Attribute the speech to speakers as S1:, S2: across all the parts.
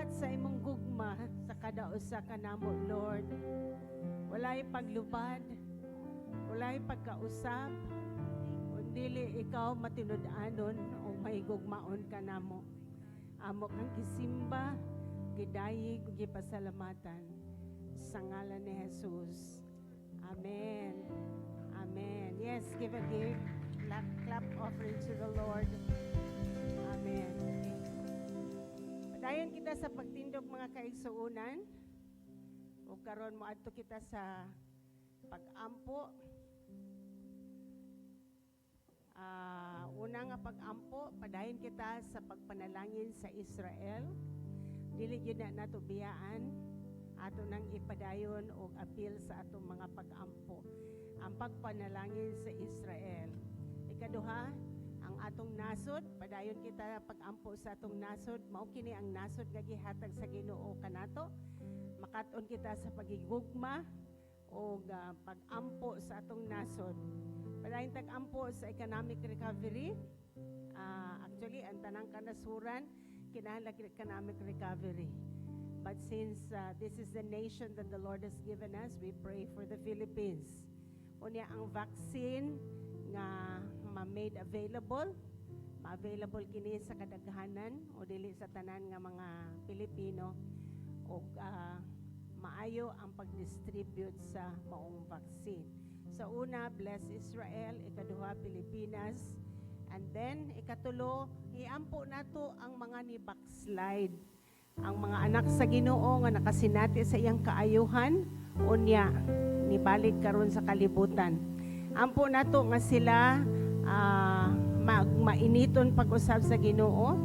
S1: Salamat sa imong gugma sa kada usa kanamo, Lord. Walay paglubad, walay pagkausab, kundili ikaw matinud-anon o mahigugmaon ka namo. Amo kang gisimba, gidayeg, ug gipasalamatan sa ngalan ni Jesus. Amen. Amen. Yes, give a give. Clap, clap offering to the Lord. Amen. Padayon kita sa pagtindog, mga kaigsuonan. O karon moadto kita sa pag-ampo. Una nga pag-ampo, padayon kita sa pagpanalangin sa Israel. Dili gyud na nato biyaan, ato nang ipadayon og apil sa atong mga pag-ampo ang pagpanalangin sa Israel. Ikaduha, ang atong nasod, padayon kita pag-ampo sa atong nasod, mao kini ang nasod nga gihatag sa Ginoo kanato. Makat-on kita sa pagigugma o pag-ampo sa atong nasod. Padayon tag-ampo sa economic recovery. Actually, ang tanang kanasuran kinahanglan economic recovery. But since this is the nation that the Lord has given us, we pray for the Philippines. Unya ang vaccine nga ma-made available, ma-available kini sa kadaghanan o dili sa tanan nga mga Pilipino og maayo ang pag-distribute sa maong vaccine. Sa una, bless Israel, ikaduha, Pilipinas, and then ikatulo, iampo nato ang mga ni backslide. Ang mga anak sa Ginoo nga nakasinati sa iyang kaayuhan, unya nibalik karon sa kalibutan. Ampo nato nga sila mainiton pag-usab sa Ginoo,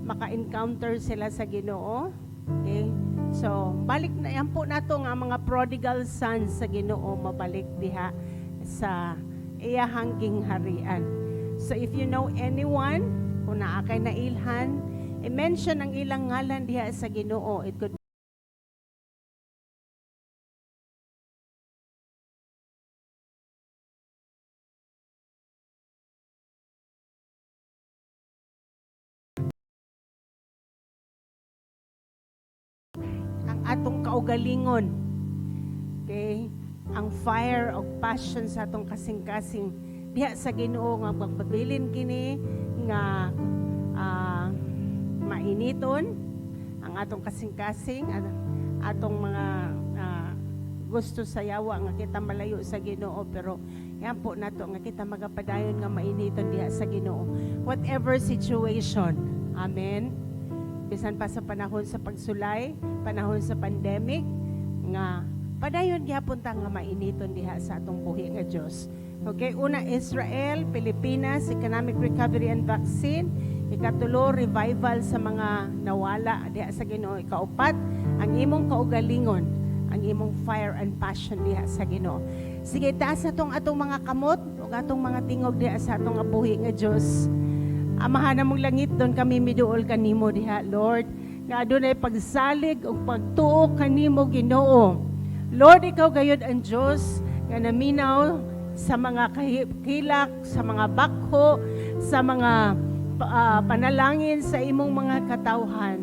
S1: maka-encounter sila sa Ginoo. Okay? So, balik na ampo nato nga mga prodigal sons sa Ginoo mabalik diha sa iyahang gingharian. So if you know anyone, kung naa kay nailhan, i-mention ang ilang ngalan diha sa Ginoo. It could ang atong kaugalingon. Okay? Ang fire of passion sa atong kasing-kasing diha sa Ginoo nga magpabilin kini nga mainiton ang atong kasing-kasing at atong mga gusto sa yawa nga kita malayo sa Ginoo, pero yan po nato nga kita magapadayon nga mainiton diha sa Ginoo whatever situation. Amen. Bisan pa sa panahon sa pagsulay, panahon sa pandemic, nga padayon gihapon ta nga mainiton diha sa atong buhi nga Dios. Okay, una, Israel, Pilipinas, economic recovery and vaccine. Ikatulo, revival sa mga nawala diha sa Ginoo. Ikaupat, ang imong kaugalingon, ang imong fire and passion diha sa Ginoo. Sige, taas na tong atong mga kamot ug atong mga tingog diha sa atong buhi nga Dios. Amahan namong langit, doon kami miduol kanimo diha, Lord. Nga adunay pagsalig ug pagtuo kanimo, Ginoo. Lord, ikaw gayud ang Dios nga naminaw sa mga kilak, sa mga bakho, sa mga panalangin sa imong mga katawhan.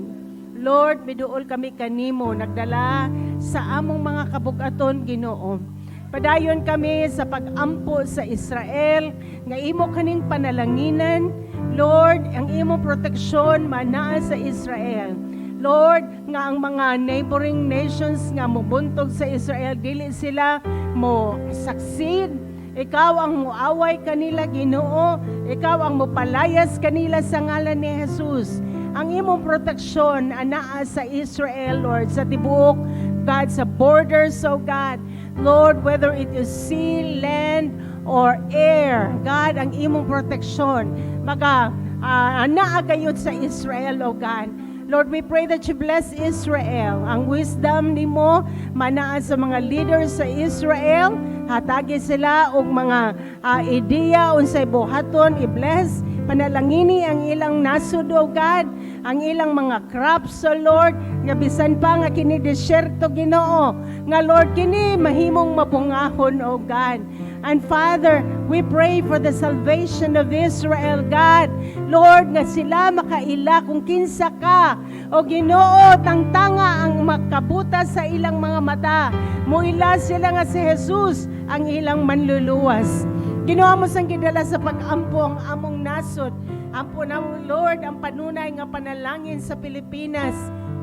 S1: Lord, miduol kami kanimo, nagdala sa among mga kabugaton, Ginoo. Padayon kami sa pag-ampo sa Israel, nga imo kaning panalanginan. Lord, ang imong proteksyon manaa sa Israel. Lord, nga ang mga neighboring nations nga mubuntog sa Israel, dili sila mo succeed. Ikaw ang muaway kanila, Ginoo. Ikaw ang mupalayas kanila sa ngalan ni Jesus. Ang imong proteksyon anaa sa Israel, Lord, sa tibuok, God, sa borders, oh God. Lord, whether it is sea, land, or air, God, ang imong proteksyon maga anaa gayud sa Israel, oh God. Lord, we pray that you bless Israel. Ang wisdom nimo manaa sa mga leaders sa Israel. Hatagi sila og mga ideya unsay buhaton, i-bless. Panalangini ang ilang nasod, O God, ang ilang mga crops, O Lord, nga bisan pa nga kini desierto, Ginoo, nga Lord, kini mahimong mabungahon, O God. And Father, we pray for the salvation of Israel, God. Lord, nga sila makaila kung kinsa ka. O Ginoo, tangtanga ang makabuta sa ilang mga mata. Muila sila nga si Jesus ang ilang manluluwas. Ginoo mo sang gidala sa pag-ampo ang among nasod. Ampo na Lord, ang panunay nga panalangin sa Pilipinas.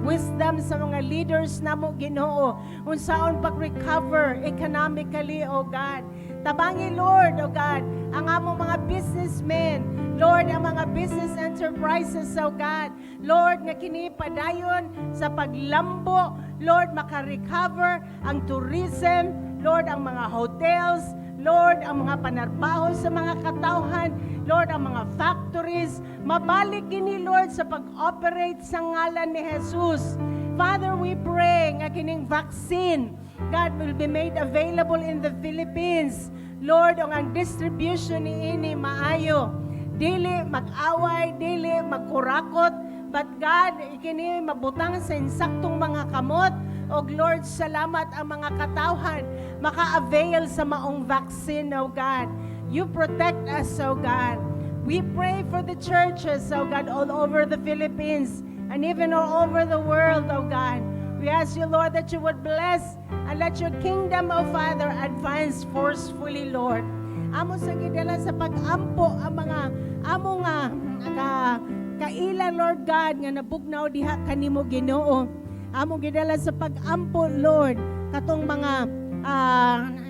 S1: Wisdom sa mga leaders namo, Ginoo. Unsaon pag-recover economically, O God. Tabangi, Lord, O God, ang among mga businessmen, Lord, ang mga business enterprises, O God. Lord, nga kini padayon sa paglambo, Lord, maka-recover ang tourism, Lord, ang mga hotels, Lord, ang mga panarbaho sa mga katawhan, Lord, ang mga factories, mabalik kini, Lord, sa pag-operate sa ngalan ni Jesus. Father, we pray nga kining vaccine, God, will be made available in the Philippines. Lord, ang distribution ni ini maayo. Dili mag-away, dili magkurakot, but God, kini mabutang sa insaktong mga kamot. Og Lord, salamat ang mga katawhan maka-avail sa maong vaccine, O God. You protect us, O God. We pray for the churches, O God, all over the Philippines and even all over the world, O God. We ask you, Lord, that you would bless and let your kingdom, O Father, advance forcefully, Lord. Amo sa gidala sa pag-ampo ang mga amo nga kaila, Lord God, nga nabugnaw diha kanimo, Ginoo. Amo gidala sa pag-ampo, Lord, katong mga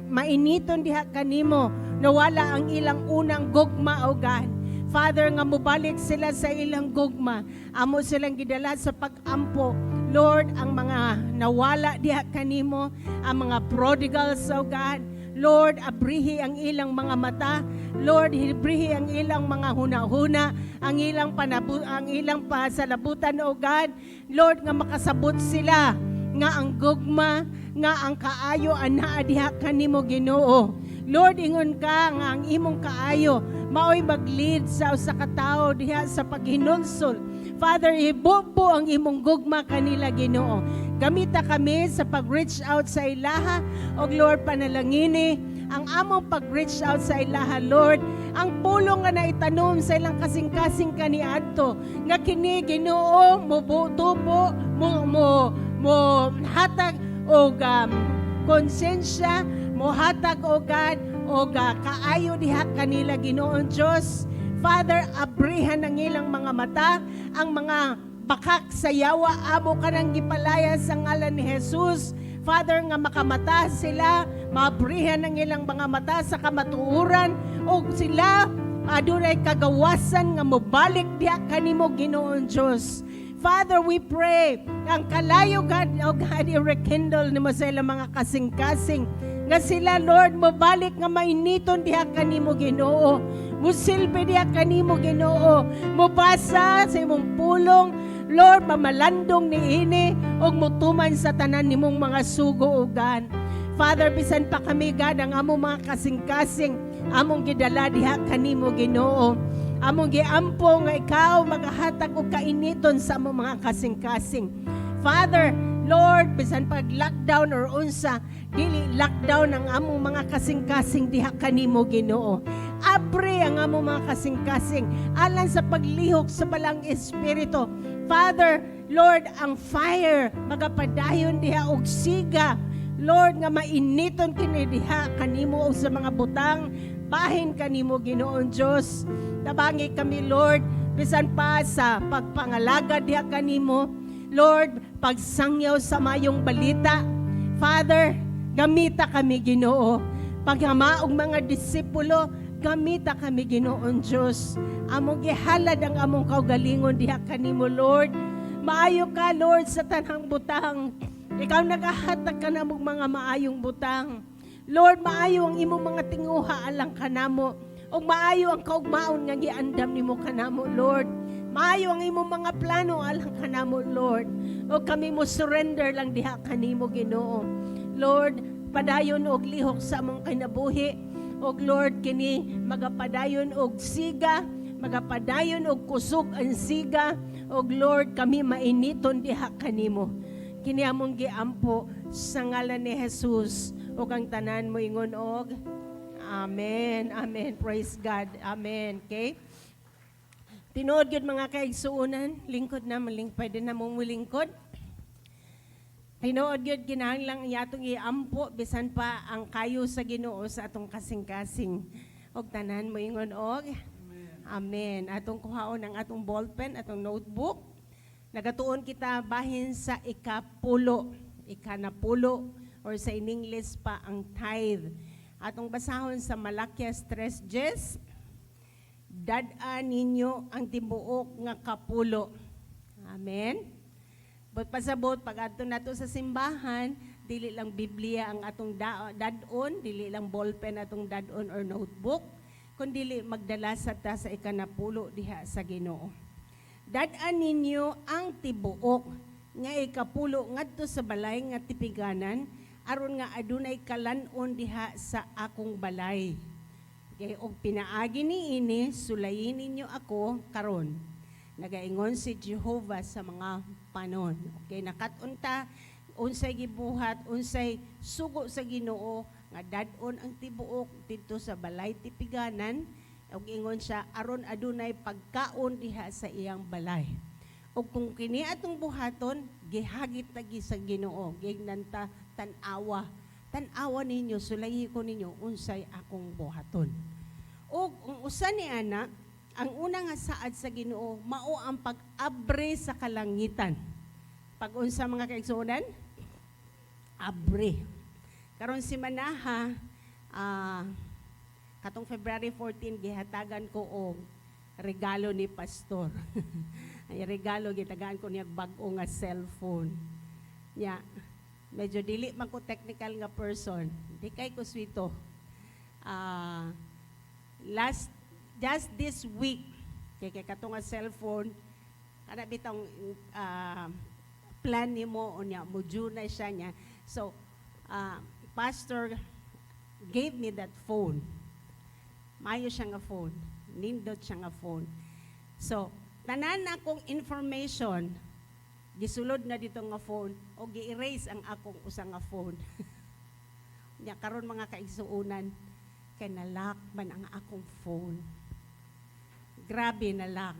S1: mainiton diha kanimo, nawala ang ilang unang gugma, O God. Father, nga mobalik sila sa ilang gugma. Amo silang gidala sa pag-ampo. Lord, ang mga nawala diha kanimo, ang mga prodigals, O God. Lord, abrihi ang ilang mga mata. Lord, abrihi ang ilang mga huna-huna, ang ilang pasalabutan, O God. Lord, nga makasabot sila nga ang gugma, nga ang kaayo anaa diha kanimo, Ginoo. Lord, ingon ka nga ang imong kaayo maoy mag-lead sa usa ka tawo diha sa paghinulsol. Father, ibubo ang imong gugma kanila, Ginoo. Gamita kami sa pag-reach out sa ilaha og Lord, panalangini ang among pag-reach out sa ilaha, Lord. Ang pulong nga naitanom sa ilang kasing-kasing kaniadto nga kini, Ginoo, mo tubo mo hatag og konsensya, mohatag, O God, og kaayo diha kanila, Ginoong Dios. Father, abrihan ang ilang mga mata, ang mga bakak sa yawa, amo kanang gipalaya sa ngalan ni Jesus. Father, nga makamata sila, maabrihan ang ilang mga mata sa kamatuoran, og sila adunay kagawasan nga mobalik diha kanimo, Ginoong Dios. Father, we pray, ang kalayo, God, O God, i-rekindle nimo sa ilang mga kasing-kasing. Nga sila, Lord, mobalik nga mainiton diha kanimo, Ginoo. Musilbi diha kanimo, Ginoo. Mubasa sa imong pulong, Lord, mamalandong niini og mutuman sa tanan nimong mga sugo, O God. Father, bisan pa kami, God, ang among mga kasing-kasing, among gidala diha kanimo, Ginoo. Among giampo nga ikaw magahatag og kainiton sa among mga kasing-kasing. Father, Lord, bisan pag lockdown or unsa, dili lockdown ang among mga kasing-kasing diha kanimo, Ginoo. Abre ang among mga kasing-kasing alang sa paglihok sa Balaang Espiritu. Father, Lord, ang fire magapadayon diha og siga. Lord, nga mainiton kini diha kanimo og sa mga butang bahin kanimo, Ginoong Dios. Tabangi kami, Lord, bisan pa sa pagpangalagad diha kanimo. Lord, pagsangyaw sa mayong balita. Father, gamita kami, Ginoo. Paghama og mga disipulo, gamita kami, Ginoong Dios. Among gihalad ang among kaugalingon diha kanimo, Lord. Maayo ka, Lord, sa tanang butang. Ikaw nagahatag kanamong mga maayong butang. Lord, maayo ang imong mga tinguha alang kanamo. Ug maayo ang kaugmaon nga giandam nimo kanamo, Lord. Maayo ang imong mga plano alang kanamo, Lord. O kami mo surrender lang diha kanimo, Ginoo. Lord, padayon og lihok sa among kinabuhi. Og Lord, kini magapadayon og siga, Magapadayon og kusog ang siga og, Lord, kami mainiton diha kanimo. Kini among giampo sa ngalan ni Jesus ug ang tanan moingon og Amen. Amen. Praise God. Amen. Okay? Tinuod gyud, mga kaigsuonan, lingkod na maling, pwede na mong mulingkod. Tinuod gyud, kinahanglan atong iampo bisan pa ang kayo sa Ginoo sa atong kasing-kasing. Og tanan moingon og Amen. Atong kuhaon ang atong ballpen, atong notebook. Nagatuon kita bahin sa ikapulo, ikanapulo or sa in English pa ang tithe. Atong basahon sa Malakias 3:10. Dad-a ninyo ang tibuok nga kapulo. Amen. But pasabot, pag adto nato sa simbahan, dili lang Biblia ang atong dad-on, dili lang ballpen atong dad-on or notebook, kundi magdala sa ta sa ikanapulo diha sa Ginoo. Dad-an ninyo ang tibuok nga ikapulo ngadto sa balay nga tipiganan aron nga adunay kalan-on diha sa akong balay. Okay, og pinaagi ni ini, sulayin ninyo ako karon. Nagaingon si Jehovah sa mga panon. Okay, nakat-on ta unsay gibuhat, unsay sugo sa Ginoo nga dad-on ang tibuok didto sa balay tipiganan ug ingon siya aron adunay pagkaon diha sa iyang balay. Ug kung kini atong buhaton, gihagit ta gi sa Ginoo, gignan ta tan-awa. Tan-awa ninyo, sulayi ko ninyo unsay akong buhaton. Ug ang usa ni ana, ang una nga saad sa Ginoo mao ang pag-abre sa kalangitan. Pag unsa, mga kaigsuonan? Abre. Karon si Manaha, katong February 14 gihatagan ko og regalo ni pastor. Ay regalo, gitagaan ko niya bag-o nga cellphone. Nya, medyo dili man ko technical nga person. Di kay ko swito. Last just this week kay kato nga cellphone kana bitong plan nimo, unya mo na siya niya. So pastor gave me that phone. Mayo siya nga phone, nindot siya nga phone. So tanan akong information gisulod na dito nga phone o gi-erase ang akong usa nga phone. Nya karon, mga kaigsuonan, kay na-lock man ang akong phone. Grabe, na-lock.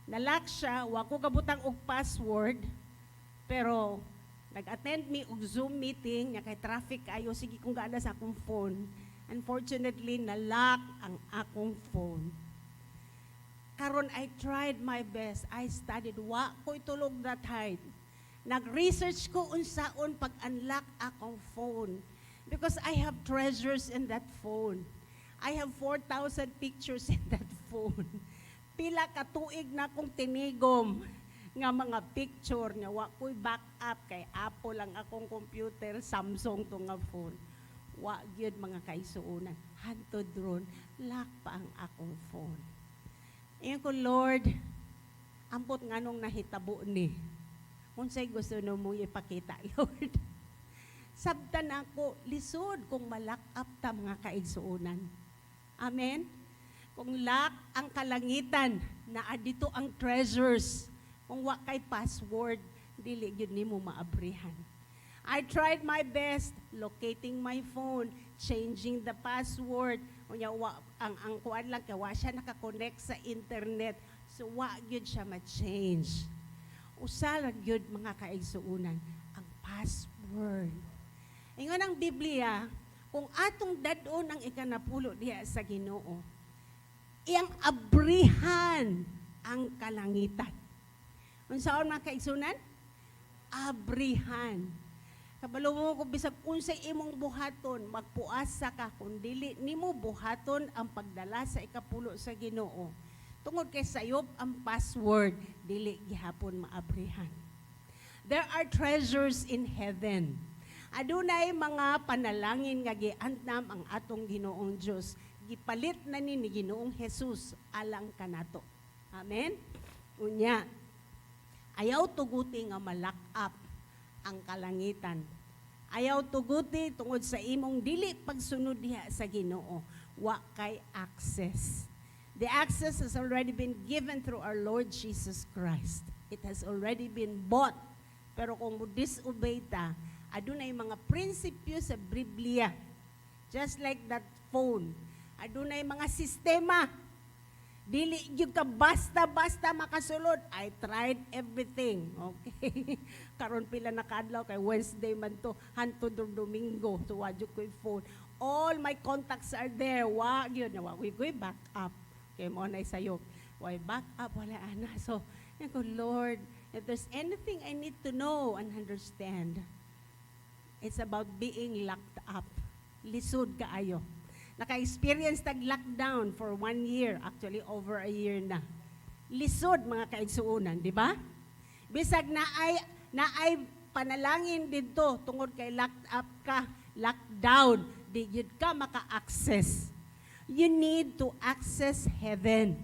S1: Na-lock siya, wa ko kabutang og password, pero nag-attend mi og Zoom meeting nya kay traffic ayo, sige kong gaana sa akong phone. Unfortunately, na-lock ang akong phone. Karon I tried my best. I studied. Wa ko tulog that night. Nag-research ko unsaon pag-unlock akong phone. Because I have treasures in that phone. I have 4,000 pictures in that phone. Pila ka tuig na akong tinigom nga mga picture nga wa ko'y backup kay Apple lang akong computer, Samsung to nga phone. Wa gyud, mga kaigsuonan. Hantod ron, lock pa ang akong phone. Ingon ko, "Lord, ambot nganong nahitabo ni. Unsay gusto nimo ipakita, Lord?" Sabtan ako, lisod kung ma-lock up ta, mga kaigsuonan. Amen? Kung lock ang kalangitan, naa dito ang treasures. Kung wa kay password, dili gyud nimo maabrihan. I tried my best locating my phone, changing the password. Unya wa ang kuan lang kay wa siya naka-connect sa internet. So wa gyud siya ma-change. Usa lang gyud, mga kaigsuonan, ang password. Ingon ang Biblia, kung atong dad-on ang ikanapulo diha sa Ginoo, iyang abrihan ang kalangitan. Unsaon, mga kaigsuonan? Abrihan. Kabalo mo kung bisag unsay imong buhaton, magpuasa ka, kung dili nimo buhaton ang pagdala sa ikapulo sa Ginoo. Tungod kay sayop ang password, dili gihapon maabrihan. There are treasures in heaven. Adunay mga panalangin nga giandam ang atong Ginoong Dios. Gipalit na ni Ginoong Jesus alang kanato. Amen. Unya, ayaw tuguti nga ma-lock up ang kalangitan. Ayaw tuguti tungod sa imong dili pagsunod diha sa Ginoo, wa kay access. The access has already been given through our Lord Jesus Christ. It has already been bought. Pero kung mo disobey ta, adunay mga prinsipyo sa Biblia. Just like that phone. Adunay mga sistema. Dili gyud ka basta-basta makasulod. I tried everything. Okay. Karon pila na kaadlaw kay Wednesday man to, hantod Domingo, so wa jud ko'y phone. All my contacts are there. Wa gyud na wa ko'y back up. Kay mao na sayo. Why back up wala ana. So, ko, "Lord, if there's anything I need to know and understand, it's about being locked up." Lisod kaayo. Naka-experience tag lockdown for one year, actually over a year na. Lisod, mga kaigsuonan, di ba? Bisag naay panalangin didto, tungod kay locked up ka, lockdown, di gyud ka maka-access. You need to access heaven.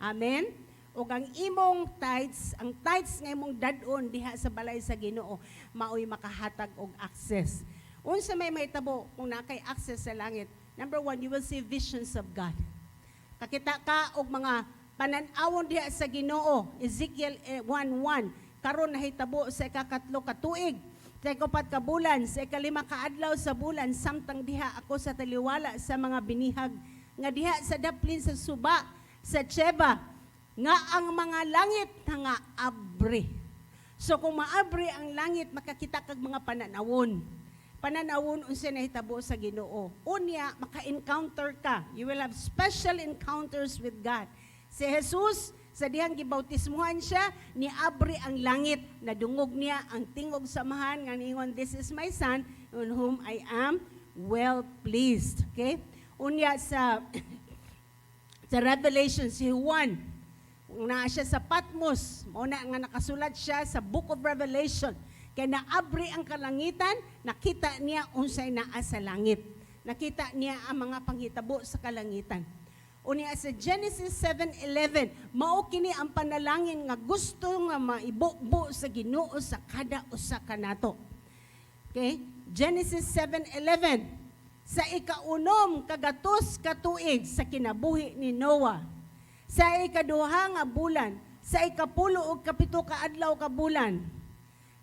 S1: Amen? Ug ang imong tithes, ang tithes nga imong dad-on diha sa balay sa Ginoo, maoy makahatag og access. Unsa may mahitabo kung naa kay access sa langit? Number one, you will see visions of God. Kakita ka og mga panan-awon diha sa Ginoo. Ezekiel 1:1. Karon nahitabo sa ikakatlo ka tuig, sa ikapat ka bulan, sa ikalima ka adlaw sa bulan, samtang diha ako sa taliwala sa mga binihag nga diha sa daplin sa suba sa Cheba, nga ang mga langit nga abri. So kung maabri ang langit, makakita kag mga pananawon. Pananawon unsa nahitabo sa Ginoo. Unya, maka-encounter ka. You will have special encounters with God. Si Jesus, sa dihang gibautismuhan siya, niabri ang langit, nadungog niya ang tingog sa Amahan nga niingon, "This is my son on whom I am well pleased." Okay? Unya sa Revelation, si Juan, naa siya sa Patmos, mao na nga nakasulat siya sa Book of Revelation. Kay naabri ang kalangitan, nakita niya unsay naa sa langit. Nakita niya ang mga panghitabo sa kalangitan. Unya sa Genesis 7:11, mao kini ang panalangin nga gusto nga maibubo sa Ginoo sa kada usa kanato. Okay? Genesis 7:11. Sa ikaunom kagatos ka tuig sa kinabuhi ni Noah, sa ikaduha nga bulan, sa ikapulo ug kapito ka adlaw ka bulan,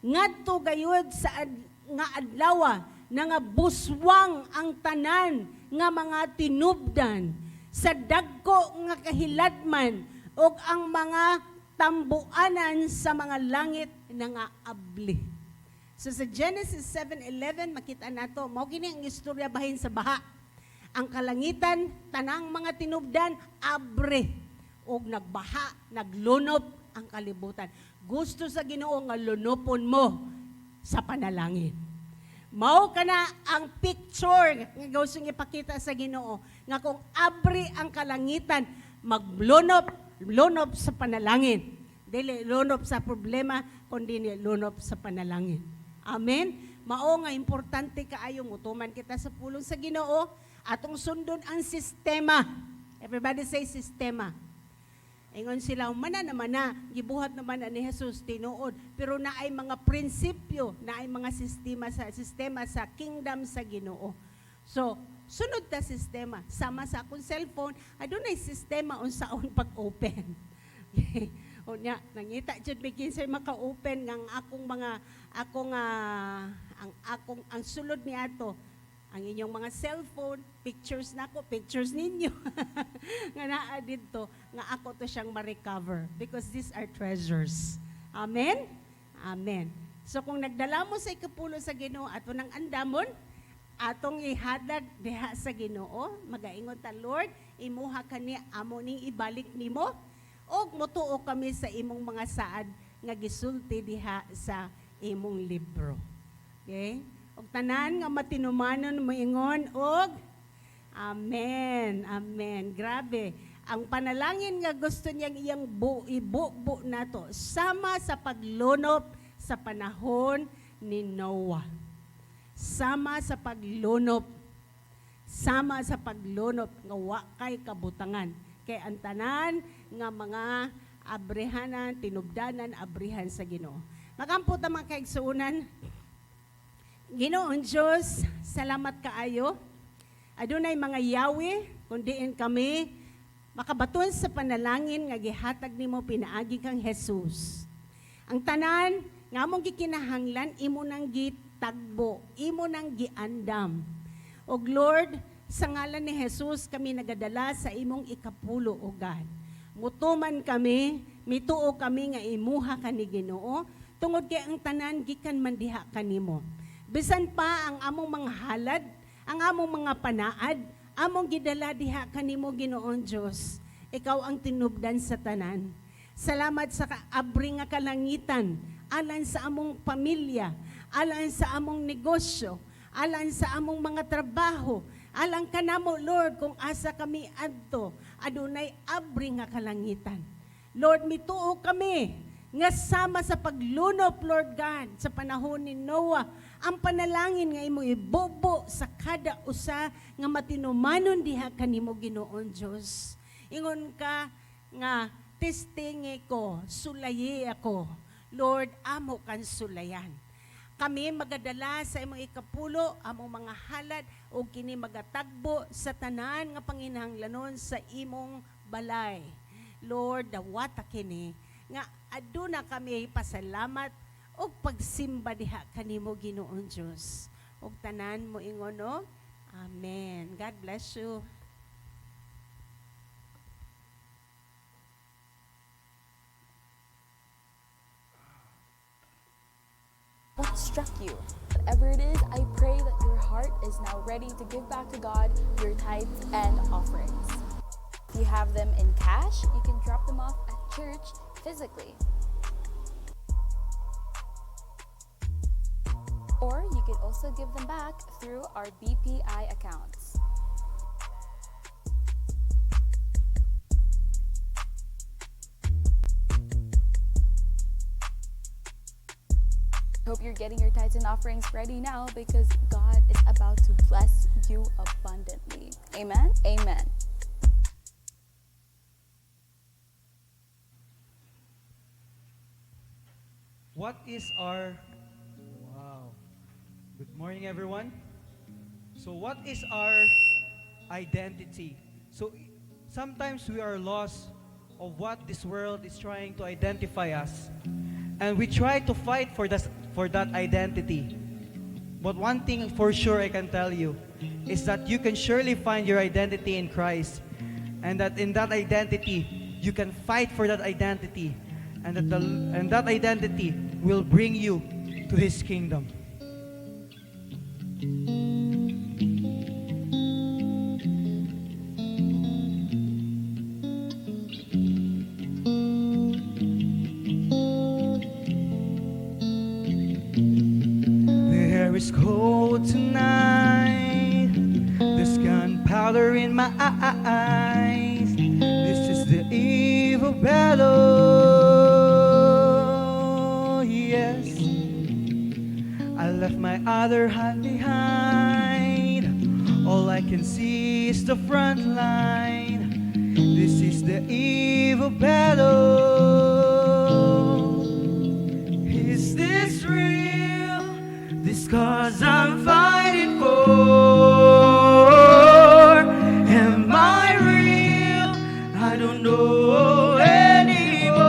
S1: ngadto gayud sa nga adlawa na nga buswang ang tanan nga mga tinubdan sa dagko nga kahiladman ug ang mga tambuanan sa mga langit na nga abli. So sa Genesis 7:11, makita nato mao kini ang istorya bahin sa baha. Ang kalangitan, tanang mga tinubdan abre ug nagbaha, naglunop ang kalibutan. Gusto sa Ginoo nga lunopon mo sa panalangin. Mao kana ang picture nga gusto ipakita sa Ginoo nga kung abri ang kalangitan, maglunop, lunop sa panalangin. Dili lunop sa problema, kundi lunop sa panalangin. Amen. Mao nga importante kaayo mutuman kita sa pulong sa Ginoo, atong sundon ang sistema. Everybody say "sistema." Ingon sila, mana naman na, gibuhat naman na ni Jesus, tinuod. Pero naay mga prinsipyo, naay mga sistema sa kingdom sa Ginoo. So, sunod ta sistema. Sama sa akong cellphone, adunay sistema unsaon pag-open. Okay. Unya, nangita jud mi kinsay maka-open nga ang akong mga akong ang akong ang sulod niato ang inyong mga cellphone, pictures nako, pictures ninyo nga naa didto nga ako to siyang ma-recover because these are treasures. Amen? Amen. So kung nagdala mo sa ikapulo sa Ginoo, ato nang andamon, atong ihadag diha sa Ginoo, magaingon ta, "Lord, imuha kani, amo ning ibalik nimo og motuo kami sa imong mga saad nga gisulti diha sa imong libro." Okay? Og tanan nga matinumanon moingon og "Amen." Amen. Grabe. Ang panalangin nga gusto niyang iyang ibubo nato sama sa paglunop sa panahon ni Noah. Sama sa paglunop. Sama sa paglunop nga wa kay kabutangan. Kay ang tanan nga mga abrihanan, tinubdanan, abrihan sa Ginoo. Magampo ta, mga kaigsuonan. Ginoong Diyos, salamat kaayo. Adunay mga yawi, kundiin kami Makabaton sa panalangin nga gihatag nimo pinaagi kang Jesus. Ang tanan nga among gikinahanglan, imo nang gitagbo, imo nang giandam. Og Lord, sa ngalan ni Jesus kami nagadala sa imong ikapulo, O God. Mutuman kami, mituo kami nga imuha kani, Ginoo, tungod kay ang tanan gikan man diha kanimo. Bisan pa ang among mga halad, ang among mga panaad, among gidala diha kanimo, Ginoong Dios. Ikaw ang tinubdan sa tanan. Salamat sa kaabri nga kalangitan alang sa among pamilya, alang sa among negosyo, alang sa among mga trabaho, alang kanamo, Lord, kung asa kami adto, adunay abri nga kalangitan. Lord, mituo kami nga sama sa paglunop, Lord God, sa panahon ni Noah, ang panalangin nga imo ibobo sa kada usa nga matinumanon diha kanimo, Ginoong Dios. Ingon ka nga testingi ko, sulayi ako. Lord, amo kan sulayan. Kami magadala sa imong ikapulo, among mga halad, ug kini magatagbo sa tanan nga panginahanglanon sa imong balay. Lord, dawata kini nga aduna kami pasalamat ug pagsimba diha kanimo, Ginoong Dios. Ug tanan mo ingon, no? Amen. God bless you.
S2: What struck you? Whatever it is, I pray that your heart is now ready to give back to God your tithes and offerings. If you have them in cash, you can drop them off at church physically. Or you could also give them back through our BPI accounts. Hope you're getting your tithes and offerings ready now because God is about to bless you abundantly. Amen? Amen.
S3: What is our Wow. Good morning, everyone. So what is our identity? So sometimes we are lost of what this world is trying to identify us. And we try to fight for that identity. But one thing for sure I can tell you is that you can surely find your identity in Christ. And that in that identity, you can fight for that identity. And that identity will bring you to His kingdom. The air is cold tonight. There's gunpowder in my eyes. This is the eve of battle. Yes, I left my other hand behind. All I can see is the front line. This is the eve of battle. Is this real? This cause I'm fighting for. Am I real? I don't know anymore.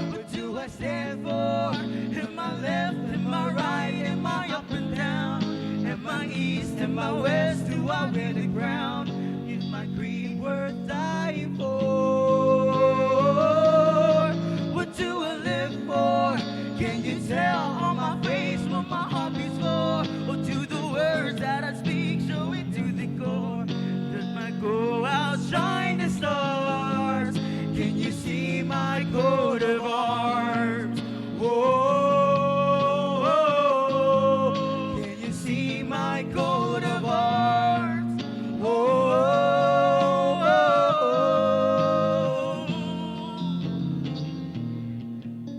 S3: What do I stand for? Am I left? Am I right? Am I up and down? Am I east? Am I west? Do I wear the ground? Is my creed worth dying for? What do I live for? Can you tell on my face what my heart beats for? Or do the words that I speak show it to the core? Does my goal outshine the stars? Can you see my coat of arms? Whoa, can you see my coat of arms? Whoa.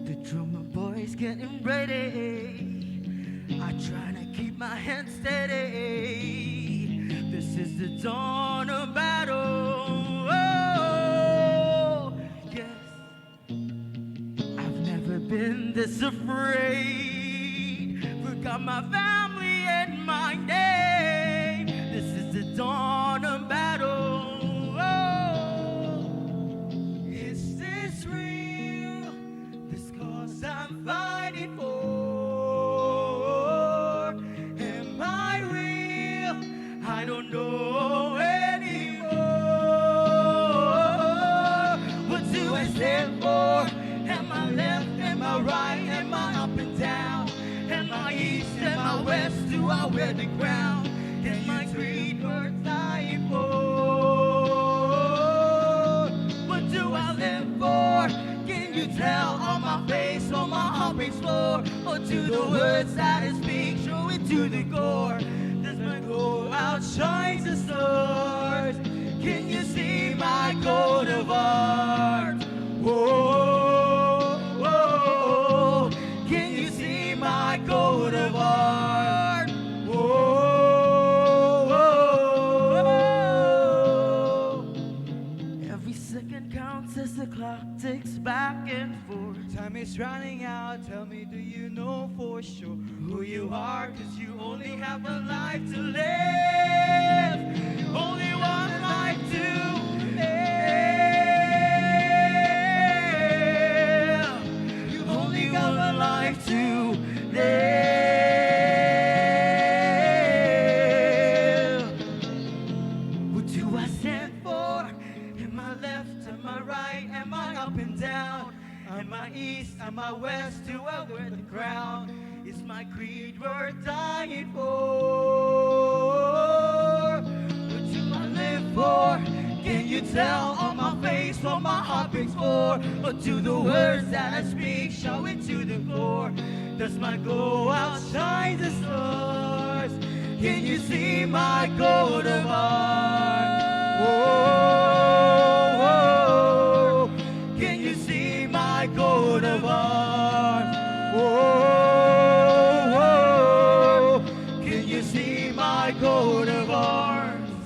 S3: The drummer boy's getting ready. I try to keep my head steady. This is the dawn of battle. Oh, yes. I've never been this afraid. Forgot my family and my name. This is the dawn of battle. don't know anymore. What do I stand for? Am I left? Am I right? Am I up and down? Am I east? Am I west? Do I wear the crown? Is my creed worth dying for? What do I live for? Can you tell on my face, on my heart beats for? Or do the words that I speak show it to the core? Does my glow outshine the stars? Can you see my coat of arms? Whoa, whoa, can you see my coat of arms? Whoa, whoa.
S4: Every second counts as the clock ticks back and forth.
S3: Time is running out. Tell me, do you know for sure who you are? 'Cause you only have one life to live. Only one life to live. You've only got one life to live. What do I stand for? Am I left? Am I right? Am I up and down? Am I east? Am I west? Do I wear the crown? Is my creed worth dying for? What do I live for? Can you tell on my face what my heart beats for? Or do the words that I speak show it to the core? Does my glow outshine the stars? Can you see my coat of arms? Whoa, whoa. Can you see my coat of arms? Whoa, whoa. Can you see my coat of arms?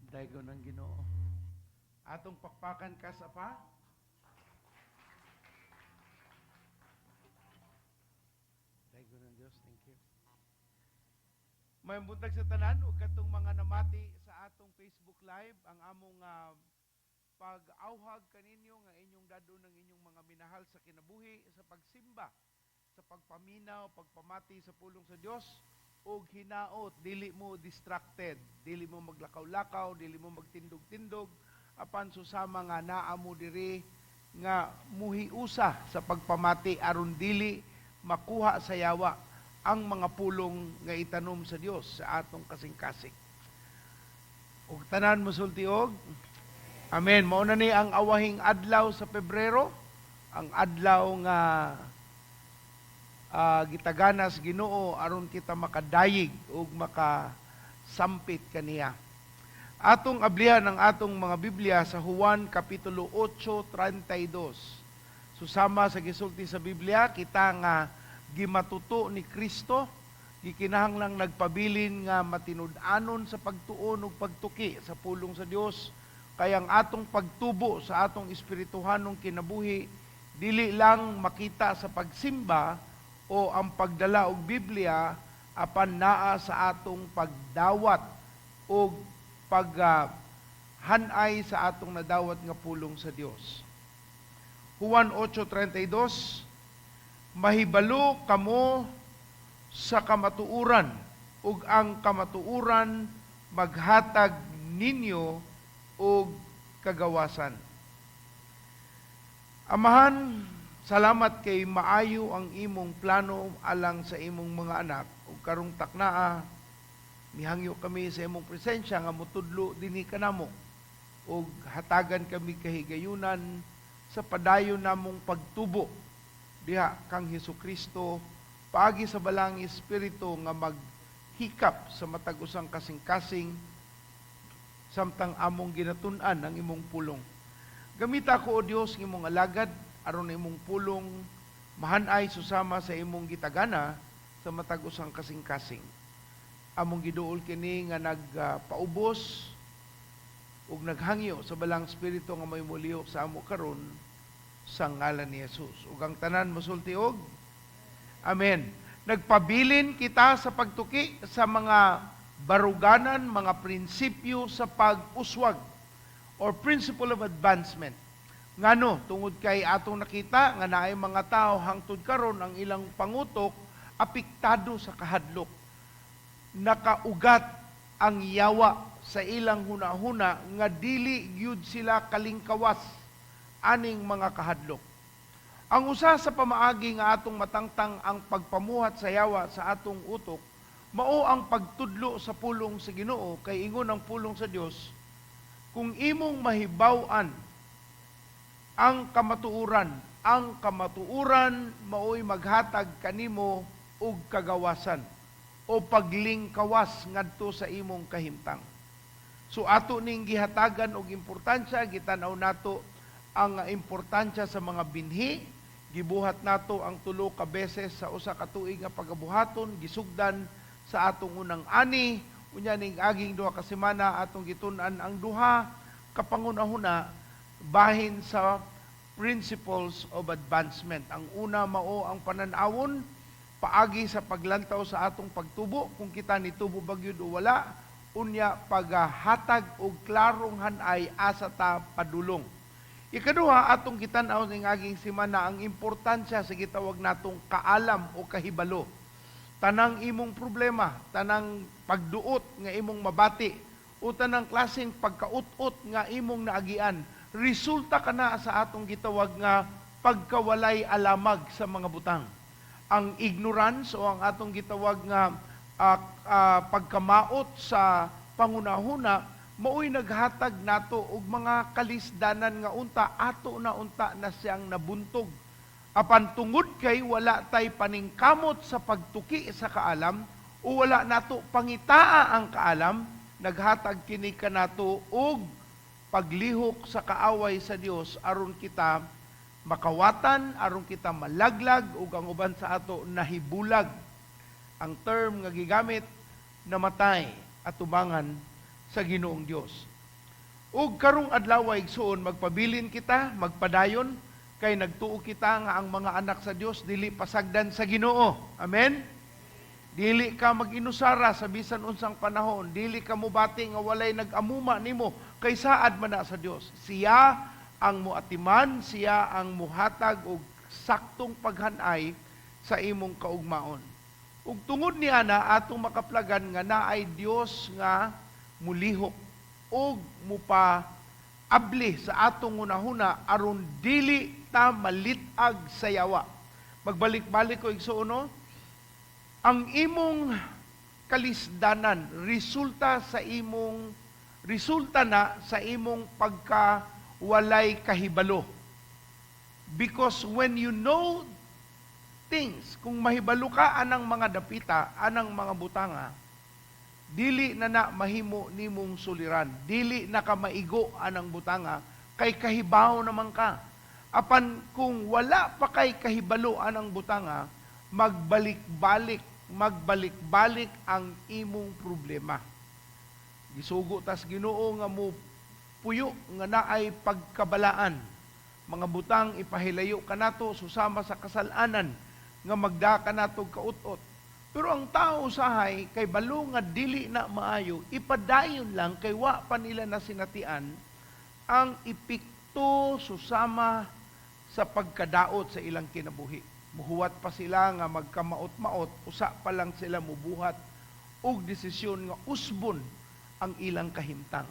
S5: Daygon ang Ginoo. Atong pakpakan ka sa pa. Daygon ang Dios, thank you. Maayong buntag sa tanan ug katong mga namati sa atong Facebook Live, ang among pag-awhag kaninyo nga inyong dadon ang inyong mga minahal sa kinabuhi, sa pagsimba, sa pagpaminaw, pagpamati sa pulong sa Dios ug hinaot dili mo distracted, dili mo maglakaw-lakaw, dili mo magtindog-tindog, apan susama nga naa mo diri nga muhiusa sa pagpamati aron dili makuha sa yawa ang mga pulong nga itanom sa Dios sa atong kasing-kasing. Ug tanan mosulti og Amen. Mao na ni ang awahing adlaw sa Pebrero, ang adlaw nga gitaganas Ginoo aron kita makadayig ug makasampit kaniya. Atong ablihan ang atong mga Biblia sa Juan Kapitulo 8:32. Susama sa gisulti sa Biblia, kita nga gimatuto ni Kristo, gikinahanglang nagpabilin nga matinud-anon sa pagtuon ug pagtuki sa pulong sa Dios, kay ang atong pagtubo sa atong espirituhanong kinabuhi dili lang makita sa pagsimba o ang pagdala og Biblia, apan naa sa atong pagdawat og paghanay sa atong nadawat nga pulong sa Dios. Juan 8:32: "Mahibalo kamo sa kamatuoran ug ang kamatuoran maghatag ninyo og kagawasan." Amahan, salamat kay maayo ang imong plano alang sa imong mga anak, ug karong taknaa mihangyo kami sa imong presensya nga mutudlo dinhi kanamo ug hatagan kami kahigayunan sa padayon namong pagtubo diha kang Hesukristo paagi sa Balaang Espiritu nga maghikap sa matag usang kasing-kasing samtang among ginatun-an ang imong pulong. Gamita ko, O Dios, ng imong alagad aron imong pulong mahanay susama sa imong gitagana sa matag usang kasing-kasing. Among giduol kini nga nagpaubos ug naghangyo sa Balaang Espiritu nga may mulihok sa amo karon, sa ngalan ni Jesus. Ug ang tanan mosulti og Amen. Nagpabilin kita sa pagtuki sa mga baruganan, mga prinsipyo sa pag-uswag or principle of advancement. Ngano, tungod kay atong nakita nga naay mga tao hangtod karon ang ilang pangutok apektado sa kahadlok. Nakaugat ang yawa sa ilang hunahuna nga dili gyud sila kalingkawas aning mga kahadlok. Ang usa sa pamaagi nga atong matangtang ang pagpamuhat sa yawa sa atong utok mao ang pagtudlo sa pulong sa Ginoo, kay ingon ang pulong sa Dios, kung imong mahibaw-an ang kamatuoran, ang kamatuoran mao'y maghatag kanimo og kagawasan o paglingkawas ngadto sa imong kahimtang. So ato ning gihatagan og importansya, gitan-aw nato ang importansya sa mga binhi, gibuhat nato ang tulo ka beses sa usa ka tuig nga pagabuhaton, gisugdan sa atong unang ani, unya ning aging 2 ka semana atong gitun-an ang duha ka pangunahuna bahin sa principles of advancement. Ang una mao ang panan-awon paagi sa paglantaw sa atong pagtubo, kung kita nitubo ba gyud o wala, unya paghatag og klarong hanay asa ta padulong. Ikaduha, atong gitan-aw ning aging semana ang importansya sa gitawag natong kaalam o kahibalo. Tanang imong problema, tanang pagduot nga imong mabati, o tanang klaseng pagkaut-ot nga imong naagian, resulta kana sa atong gitawag nga pagkawalay alamag sa mga butang. Ang ignorance o ang atong gitawag nga pagkamaot sa pangunahuna maoy naghatag nato og mga kalisdanan nga unta ato na unta na siyang nabuntog. Apan tungod kay wala tay paningkamot sa pagtuki sa kaalam o wala nato pangitaa ang kaalam, naghatag kini kanato og paglihok sa kaaway sa Dios aron kita makawatan, aron kita malaglag ug ang uban sa ato nahibulag. Ang term nga gigamit, namatay atubangan sa Ginoong Dios. Ug karong adlaw, igsuon, magpabilin kita, magpadayon kay nagtuo kita nga ang mga anak sa Dios dili pasagdan sa Ginoo. Amen. Dili ka mag-inusara sa bisan unsang panahon, dili ka mubati nga walay nag-amuma nimo kay saad man na sa Dios. Siya ang muatiman, siya ang muhatag og saktong paghanay sa imong kaugmaon. Ug tungod ni ana atong makaplagan nga naay Dios nga mulihok og mupa abli sa atong hunahuna aron dili ta malit-ag sa yawa. Magbalik-balik ko, igsuon, no? Ang imong kalisdanan resulta na sa imong pagka walay kahibalo. Because when you know things, kung mahibalo ka anang mga dapita, anang mga butanga, dili na na mahimo nimong suliran, dili na ka maigo anang butanga, kay kahibaw naman ka. Apan kung wala pa kay kahibalo anang butanga, magbalik-balik, magbalik-balik ang imong problema. Gisugo tas Ginoo nga mo puyo nga naay pagkabalaan. Mga butang ipahilayo kanato susama sa kasalanan nga magda kanato kaut-ot. Pero ang tao usahay kay balo nga dili na maayo, ipadayon lang kay wa pa nila nasinatian ang epekto susama sa pagkadaot sa ilang kinabuhi. Muhuwat pa sila nga magkamaot-maot, usa pa lang sila mubuhat og desisyon nga usbon ang ilang kahimtang.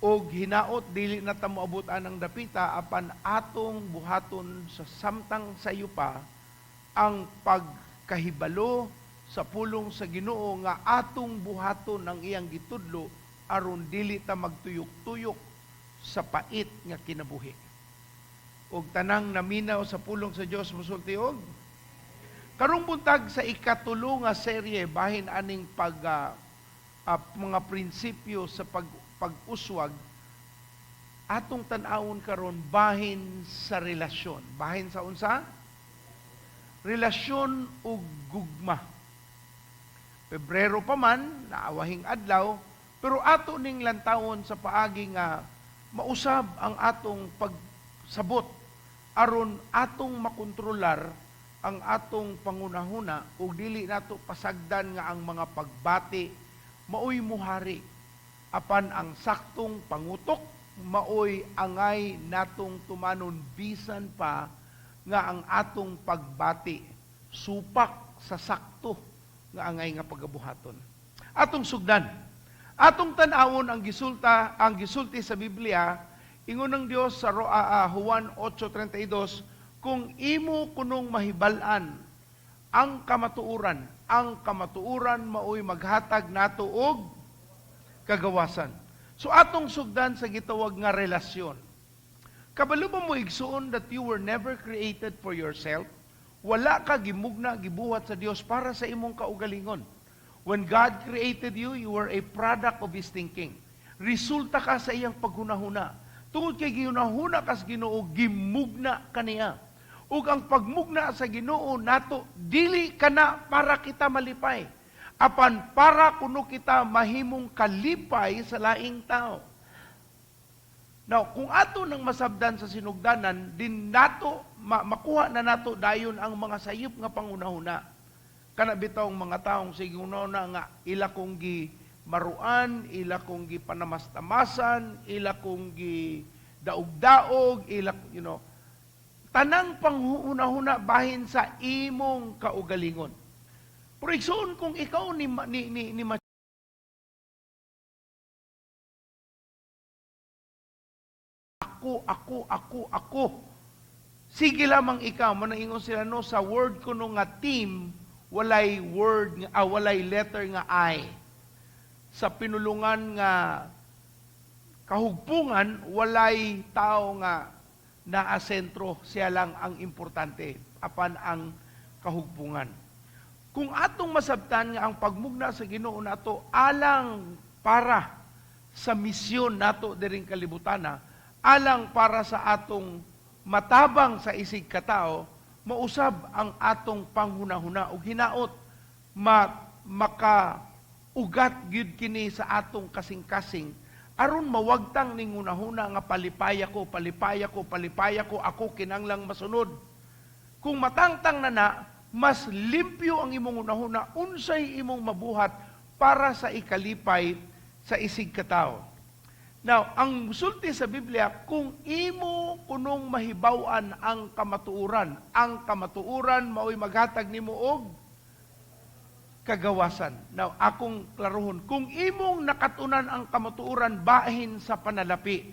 S5: Og hinaot dili na ta moabot anang dapita, apan atong buhaton sa samtang sayo pa ang pagkahibalo sa pulong sa Ginoo nga atong buhaton ang iyang gitudlo aron dili ta magtuyok-tuyok sa pait nga kinabuhi. Og tanang naminaw sa pulong sa Dios mosulti og karong buntag sa ikatulo nga serye bahin aning pag mga prinsipyo sa pag-uswag, atong tan-awon karon bahin sa relasyon. Bahin sa unsa? Relasyon ug gugma. Pebrero pa man, naawahing adlaw, pero ato ning lantawon sa paagi nga mausab ang atong pagsabot aron atong makontrolar ang atong pangunahuna ug dili nato pasagdan nga ang mga pagbati maoy muhari, apan ang saktong pangutok. maoy angay natong tumanon bisan pa nga ang atong pagbati supak sa sakto nga angay nga pagabuhaton. Atong sugdan. Atong tan-awon ang gisulti sa Biblia, ingon ng Dios sa Juan 8:32, kung imo kunong mahibal-an ang kamatuoran maoy maghatag nato og kagawasan. So atong sugdan sa gitawag nga relasyon. Kabalo ba mo, igsuon, that you were never created for yourself? Wala ka gimugna, gibuhat sa Dios para sa imong kaugalingon. When God created you, you were a product of His thinking. Resulta ka sa iyang paghunahuna. Tungod kay gihunahuna kas Ginoo, gimugna kaniya. Ug ang pagmugna sa Ginoo nato, dili kana para kita malipay, apan para kuno kita mahimong kalipay sa laing tao. Now, kung ato nang masabdan sa sinugdanan, din nato makuha na nato dayon ang mga sayop nga panghunahuna. Kana bitawng mga taong sige na nga ila kong gi maruan, ila kong gi panamastamasan, ila kong gi daog-daog, ila tanang panghuna-huna bahin sa imong kaugalingon. Pero igsuon, kung ikaw ni ako, ako, ako, ako. Sige lamang ikaw, manaingon sila, no, sa word kuno nga team, walay word, walay letter nga I. Sa pinulungan nga kahugpungan, walay tao nga naa sentro, siya lang ang importante, apan ang kahugpungan. Kung atong masabtan nga ang pagmugna sa Ginoo nato alang para sa misyon nato diring kalibutana, alang para sa atong matabang sa isig katao, mausab ang atong panghunahuna ug hinaot maka ugat gyud kini sa atong kasing-kasing aron mawagtang ning hunahuna nga palipaya ko, palipaya ko, palipaya ko, ako kinanglang masunod. Kung matangtang na na, mas limpyo ang imong hunahuna unsay imong mabuhat para sa ikalipay sa isig katao. Now, ang sulti sa Biblia, kung imo kunong mahibaw-an ang kamatuoran mao'y maghatag nimo og kagawasan. Now, akong klarohon, kung imong nakatunan ang kamatuoran bahin sa panalapi,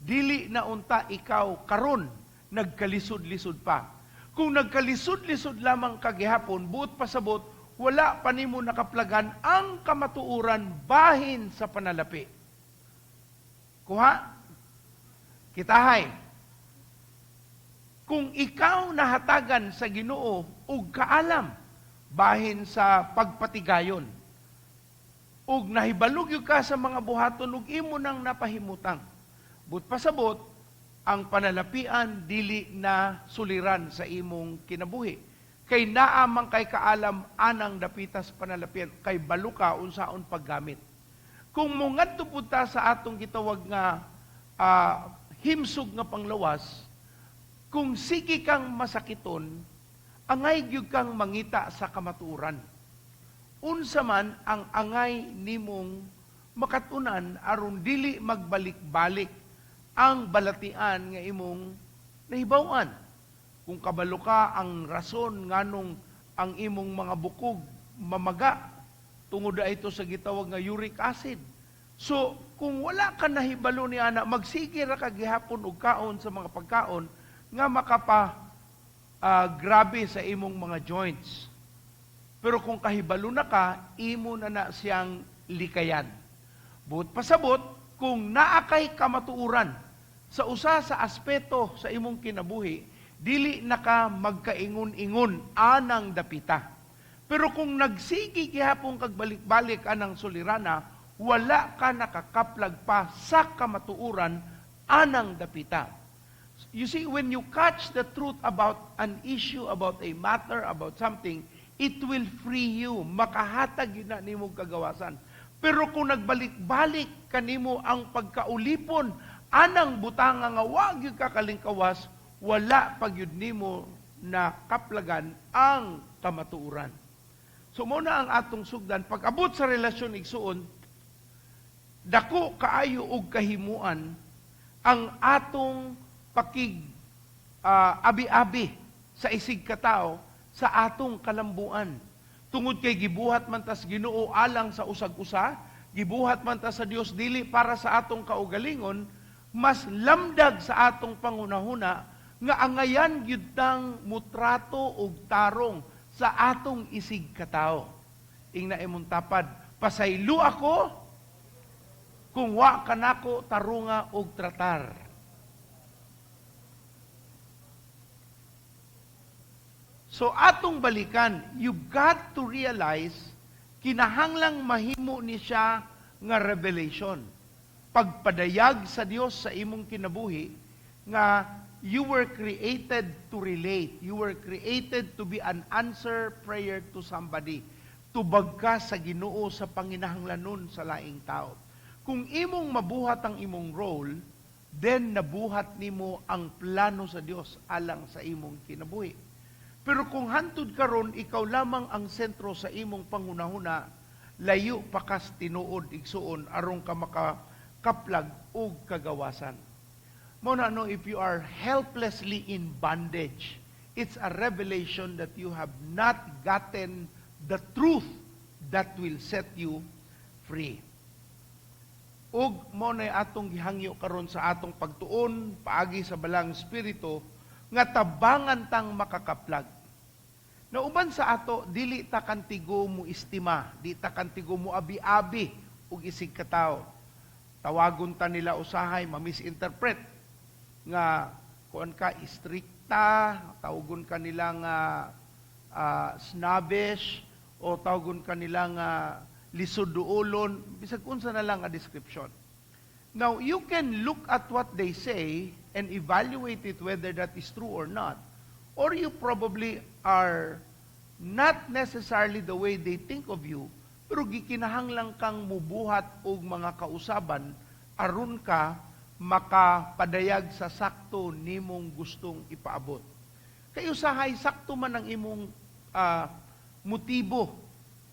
S5: dili na unta ikaw karon nagkalisod-lisod pa. Kung nagkalisod-lisod lamang kagihapon, buot pasabot, wala pa nimo nakaplagan ang kamatuoran bahin sa panalapi. Kuha? Kitahay. Kung ikaw nahatagan sa Ginoo og kaalam bahin sa pagpatigayon, ug nahibalog ka sa mga buhaton ug imo nang napahimutang, but pasabot ang panalapian dili na suliran sa imong kinabuhi. Kay naa man kay kaalam anang dapitas panalapian, kay balo ka unsaon paggamit. Kung mongadto pud ta sa atong gitawag nga himsog nga panglawas, kung sige kang masakiton, angay gyud kang mangita sa kamatuoran. Unsa man ang angay nimong makatunan aron dili magbalik-balik ang balatian nga imong nahibaw-an. Kung kabalo ka ang rason nganong ang imong mga bukog mamaga tungod na ito sa gitawag nga uric acid. So, kung wala ka nahibalo ni ana, magsige ra ka gihapon og kaon sa mga pagkaon nga makapa grabe sa imong mga joints. Pero kung kahibalo na ka, imo na na siyang likayan. Buot pasabot, kung naa kay kamatuoran sa usa sa aspeto sa imong kinabuhi, dili na ka magkaingon-ingon anang dapita. Pero kung nagsige gihapon kag balik-balik anang sulirana, wala ka nakakaplag pa sa kamatuoran anang dapita. You see, when you catch the truth about an issue, about a matter, about something, it will free you. Makahatag yun na nimo kagawasan. Pero kung nagbalik-balik kanimo ang pagkaulipon, anang butanga nga wa gyud ka kalingkawas, wala pa gyud nimo na kaplagan ang kamatuoran. So mao na ang atong sugdan. Pag abot sa relasyon, igsuon, dako kaayo og kahimuan. Ang atong pakig abi-abi sa isig katao sa atong kalambuan. Tungod kay gibuhat man tas Ginoo alang sa usag-usa, gibuhat man ta sa Dios dili para sa atong kaugalingon, mas lamdag sa atong pangunahuna nga angayan gyud tang mutrato og tarong sa atong isig katao. Ingna imong tapad, "Pasaylo ako kung wa kanako tarunga og tratar." So atong balikan, you got to realize kinahanglang mahimo ni siya nga revelation. Pagpadayag sa Dios sa imong kinabuhi nga you were created to relate. You were created to be an answer prayer to somebody. Tubag ka sa Ginoo sa panginahanglanon sa laing tao. Kung imong mabuhat ang imong role, then nabuhat nimo ang plano sa Dios alang sa imong kinabuhi. Pero kung hantud karon ikaw lamang ang sentro sa imong panghunahuna, layo pa kas tinuod, igsuon, aron ka makakaplag og kagawasan. Mao na no, if you are helplessly in bondage, it's a revelation that you have not gotten the truth that will set you free. Ug mao na atong gihangyo karon sa atong pagtuon paagi sa Balaang Espiritu nga tabangan tang makakaplag. Nauban sa ato, dili ta kantigo mo estima, di ta kantigo mo abi-abi ug isig katao. Tawagon ta nila usahay ma-misinterpret nga kuan ka, istrikta, tawagon ka nila nga snobbish o tawagon ka nila nga lisod duolon, bisag unsa na lang nga description. Now, you can look at what they say and evaluate it whether that is true or not. Or you probably are not necessarily the way they think of you, pero gikinahanglan kang mubuhat og mga kausaban aron ka makapadayag sa sakto nimong gustong ipaabot. Kay usahay sakto man ang imong motibo,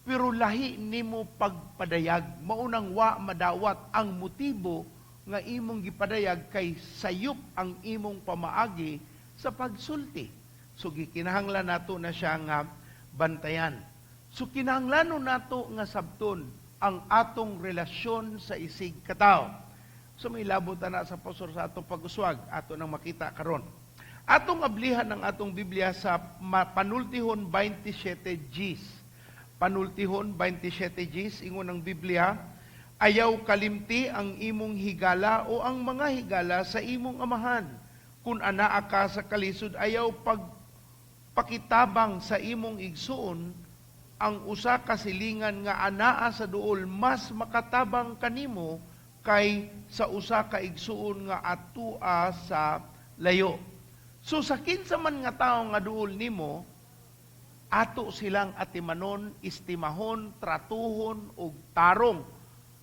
S5: pero lahi nimo pagpadayag. Maunang wa madawat ang motibo nga imong gipadayag kay sayop ang imong pamaagi sa pagsulti. So gikinahanglan nato na siya nga bantayan. So kinahanglanon nato nga sabton ang atong relasyon sa isig katawo. So may labot na sa pastor sa atong pag-uswag, ato nang makita karon. Atong ablihan ang atong Biblia sa Panultihon 27 Gs. Panultihon 27 Gs, ingon ang Biblia, "Ayaw kalimti ang imong higala o ang mga higala sa imong amahan. Kung anaa ka sa kalisod, ayaw pagpakitabang sa imong igsuon. Ang usa ka silingan nga anaa sa duol mas makatabang kanimo kay sa usa ka igsuon nga atua sa layo." So sa kinsa man nga tawo nga duol nimo, ato silang atimanon, estimahon, tratuhon ug tarong.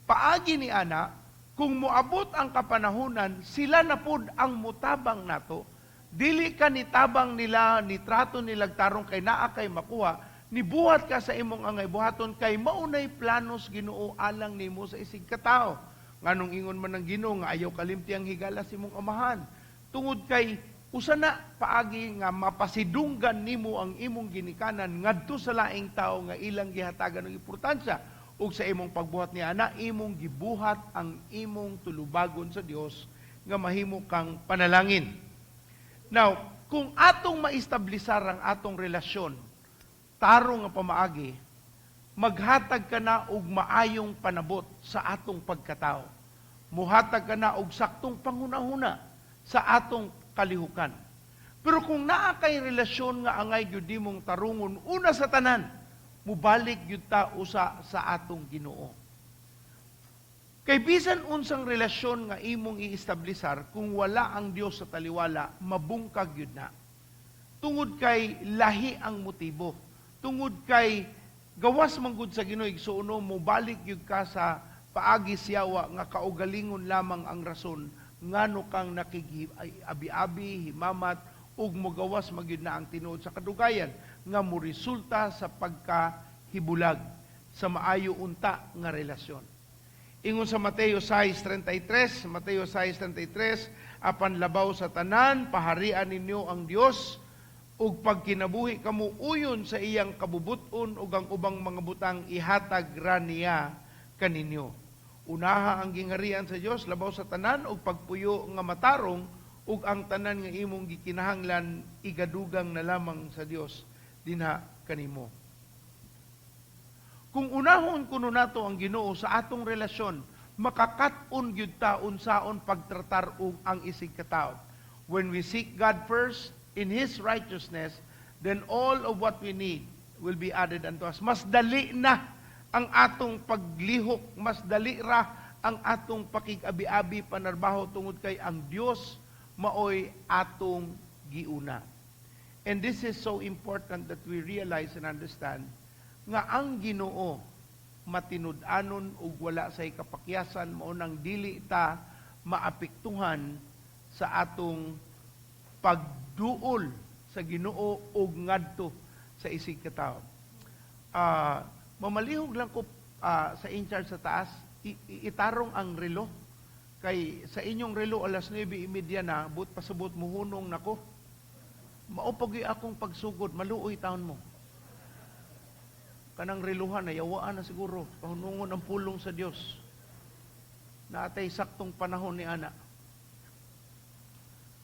S5: Paagi ni ana, kung moabot ang kapanahunan, sila na pud ang mutabang nato. Dili ka nitabang nila, nitrato nilag tarong kay naa kay makuha, nibuhat ka sa imong angay buhaton kay maunay planos Ginoo alang nimo sa isig katao. Nganong ingon man ang Ginoo nga ayaw kalimti ang higala sa imong amahan? Tungod kay usa na paagi nga mapasidunggan nimo ang imong ginikanan ngadto sa laing tao nga ilang gihatagan og importansya, ug sa imong pagbuhat ni ana, imong gibuhat ang imong tulubagon sa Dios nga mahimo kang panalangin. Now, kung atong maestablisar ang atong relasyon tarong nga pamaagi, maghatag ka na og maayong panabot sa atong pagkatao. Muhatag ka na og saktong panghunahuna sa atong kalihukan. Pero kung naa kay relasyon nga angay gyud nimong tarungon, una sa tanan, mubalik gyud ta usa sa atong Ginoo. Kay bisan unsang relasyon nga imong iestablisar, kung wala ang Dios sa taliwala, mabungkag gyud na. Tungod kay lahi ang motibo. Tungod kay gawas man gud sa Ginoo, igsuono, mobalik gyud ka sa paagi siyawa nga kaugalingon lamang ang rason ngano kang nakig-abi-abi, himamat ug mogawas magyud na ang tinuod sa kadugayan nga moresulta sa pagkahibulag sa maayo unta nga relasyon. Ingon sa Mateo 6:33, Mateo 6:33, "Apan labaw sa tanan, paharian ninyo ang Dios ug pagkinabuhi kamo uyon sa iyang kabubut-on, ug ang ubang mga butang ihatag ra niya kaninyo." Unaha ang gingharian sa Dios labaw sa tanan ug pagpuyo nga matarong, ug ang tanan nga imong gikinahanglan igadugang na lamang sa Dios dinha kanimo. Kung unahon kuno nato ang Ginoo sa atong relasyon, makakat-on gyud ta unsaon pagtratar og ang isig katawo. When we seek God first in His righteousness, then all of what we need will be added unto us. Mas dali na ang atong paglihok, mas dali ra ang atong pakig-abi-abi panarbaho tungod kay ang Dios maoy atong giuna. And this is so important that we realize and understand nga ang Ginoo matinud-anon ug wala say kapakyasan, mao nang dili ta maapektuhan sa atong pagduol sa Ginoo ug ngadto sa isig katawo. Mamalihog lang ko sa in-charge sa taas, itarong ang relo. Kay sa inyong relo alas 9:30 na, but pasabot muhunong nako. Mao pa gyud akong pagsugod, maluoy taon mo. Kanang reluhan na yawaan na siguro, pahunungon ang pulong sa Dios. Naatay saktong panahon ni ana.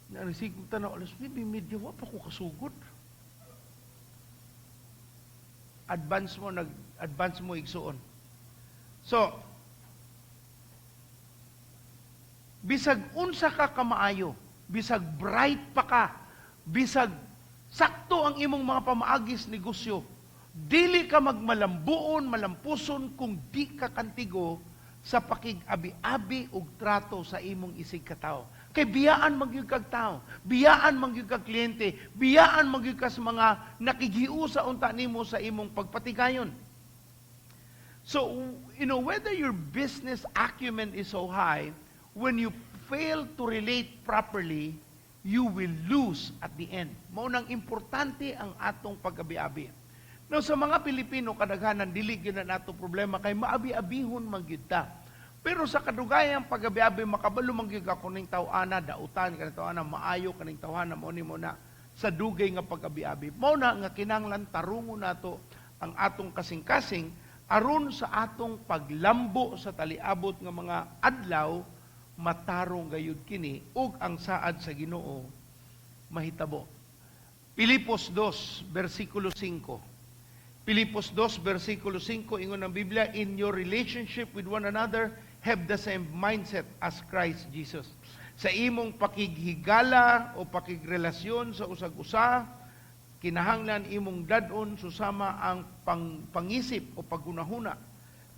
S5: Na nasigog tanaw, alas 9:30, wa pa ko kasugod. Advance mo, nag-advance mo igsuon. So, bisag unsa ka kamaayo, bisag bright pa ka, bisag sakto ang imong mga pamaagis negosyo, dili ka magmalambuon, malampuson kung di ka kantigo sa pakig-abi-abi ug trato sa imong isig katawo. Kay biyaan man gyud kag tao, biyaan man gyud kag kliyente, biyaan man gyud ka sa mga nakighiusa unta nimo sa imong pagpatigayon. So, whether your business acumen is so high, when you fail to relate properly, you will lose at the end. Mao nang importante ang atong pag-abi-abi. Now, sa mga Pilipino, kadaghanan, dili gyud na nato problema kay maabi-abihon man gyud ta. Pero sa kadugayang pag-abi-abi, makabalo man gyud ka kuning taw-ana, dautan kaning taw-ana, maayo kaning tawhana, mo ni mo na sa dugay nga pag-abi-abi. Mao na nga kinahanglan tarungon nato ang atong kasing-kasing aron sa atong paglambo sa taliabot nga mga adlaw, matarong gayud kini ug ang saad sa Ginoo mahitabo. Pilipos 2 versikulo 5. Pilipos 2 versikulo 5, ingon ng Biblia, "In your relationship with one another, have the same mindset as Christ Jesus." Sa imong pakighigala o pakigrelasyon sa usag-usa, kinahanglan imong dad-on susama ang pangisip o paggunahuna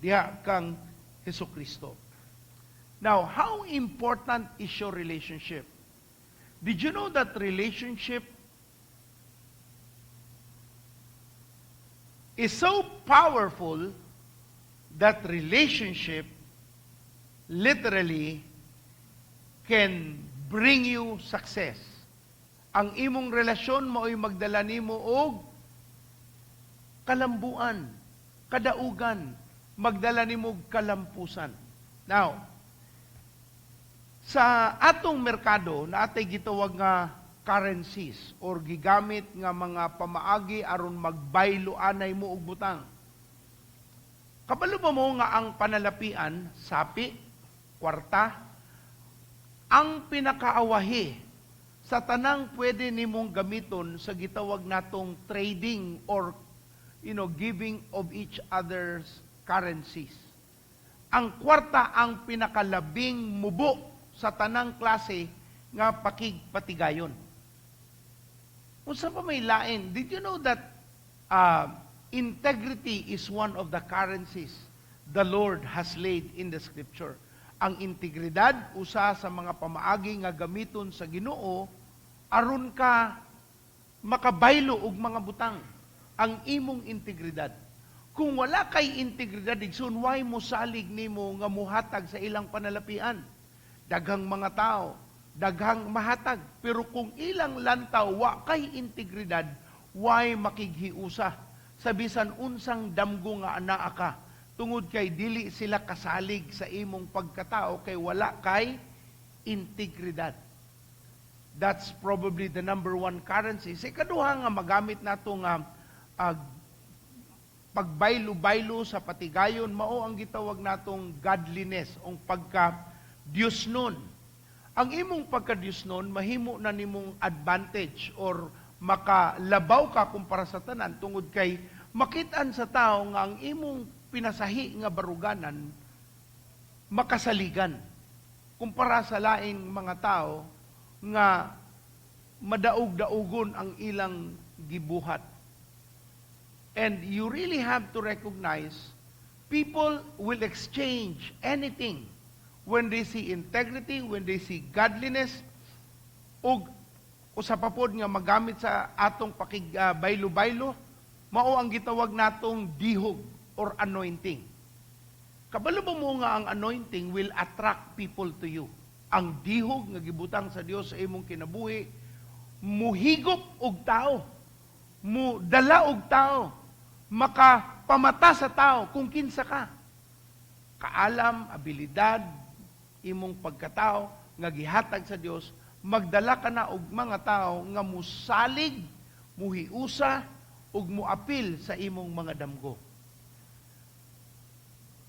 S5: diha kang Hesus Kristo. Now, how important is your relationship? Did you know that relationship is so powerful that relationship literally can bring you success? Ang imong relasyon mao'y magdala nimo og kalambuan, kadaugan, magdala nimo og kalampusan. Now, sa atong merkado, naatay gitawag nga currencies or gigamit nga mga pamaagi aron magbaylo anay mo og butang. Kabalo ba mo nga ang panalapian, sapi, kwarta, ang pinakaawahi sa tanang pwede nimong gamiton sa gitawag natong trading or giving of each other's currencies? Ang kwarta ang pinakalabing mubo sa tanang klase nga pakigpatigayon. Unsa pa may lain? Did you know that integrity is one of the currencies the Lord has laid in the Scripture? Ang integridad usa sa mga pamaagi nga gamiton sa Ginoo aron ka makabaylo og mga butang. Ang imong integridad. Kung wala kay integridad, igsoon, why mo salig nimo nga muhatag sa ilang panalapian? Daghang mga tao, daghang mahatag. Pero kung ilang lantaw, wa kay integridad, why makighiusa sa bisan unsang damgo nga anaa ka Tungod kay dili sila kasalig sa imong pagkatao kay wala kay integridad. That's probably the number one currency. Sa ikaduha nga magamit nato nga pagbaylo-baylo sa patigayon, mao ang gitawag natong godliness o pagka Diyos nun. Ang imong pagka Diyos nun, mahimo na nimong advantage or makalabaw ka kumpara sa tanan tungod kay makitaan sa tao nga ang imong pinasahi nga baruganan makasaligan kumpara sa laing mga tao nga madaog-daugon ang ilang gibuhat. And you really have to recognize people will exchange anything when they see integrity, when they see godliness, ug usa pa pod nga magamit sa atong pakig baylo-baylo, mao ang gitawag natong dihog or anointing. Kabalo ba mo nga ang anointing will attract people to you? Ang dihog nga gibutang sa Dios sa imong kinabuhi, muhigop og tao, mudala og tao, makapamata sa tao kung kinsa ka. Kaalam, abilidad, imong pagkatao nga gihatag sa Dios, magdala ka na og mga tao nga musalig, muhiusa ug muapil sa imong mga damgo.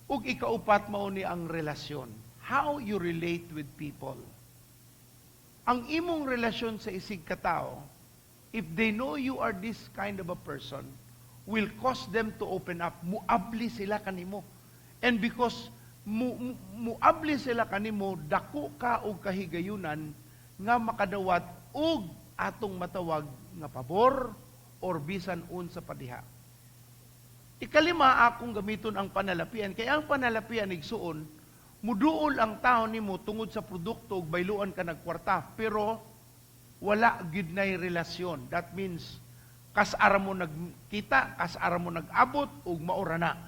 S5: Ug ikaupat, mao ni ang relasyon. How you relate with people. Ang imong relasyon sa isig katao, if they know you are this kind of a person, will cause them to open up. Muabli sila kanimo. And because muabli sila kanimo, dako ka og kahigayunan nga makadawat og atong matawag nga pabor or bisan unsa pa diha. Ikalima, akong gamiton ang panalapian. Kaya ang panalapian, igsuon, muduol ang tao nimo tungod sa produkto ug bayluan ka nagkwarta, pero wala gyud nay relasyon. That means kas-ara mo nagkita, kas-ara mo nag-abot ug maura na.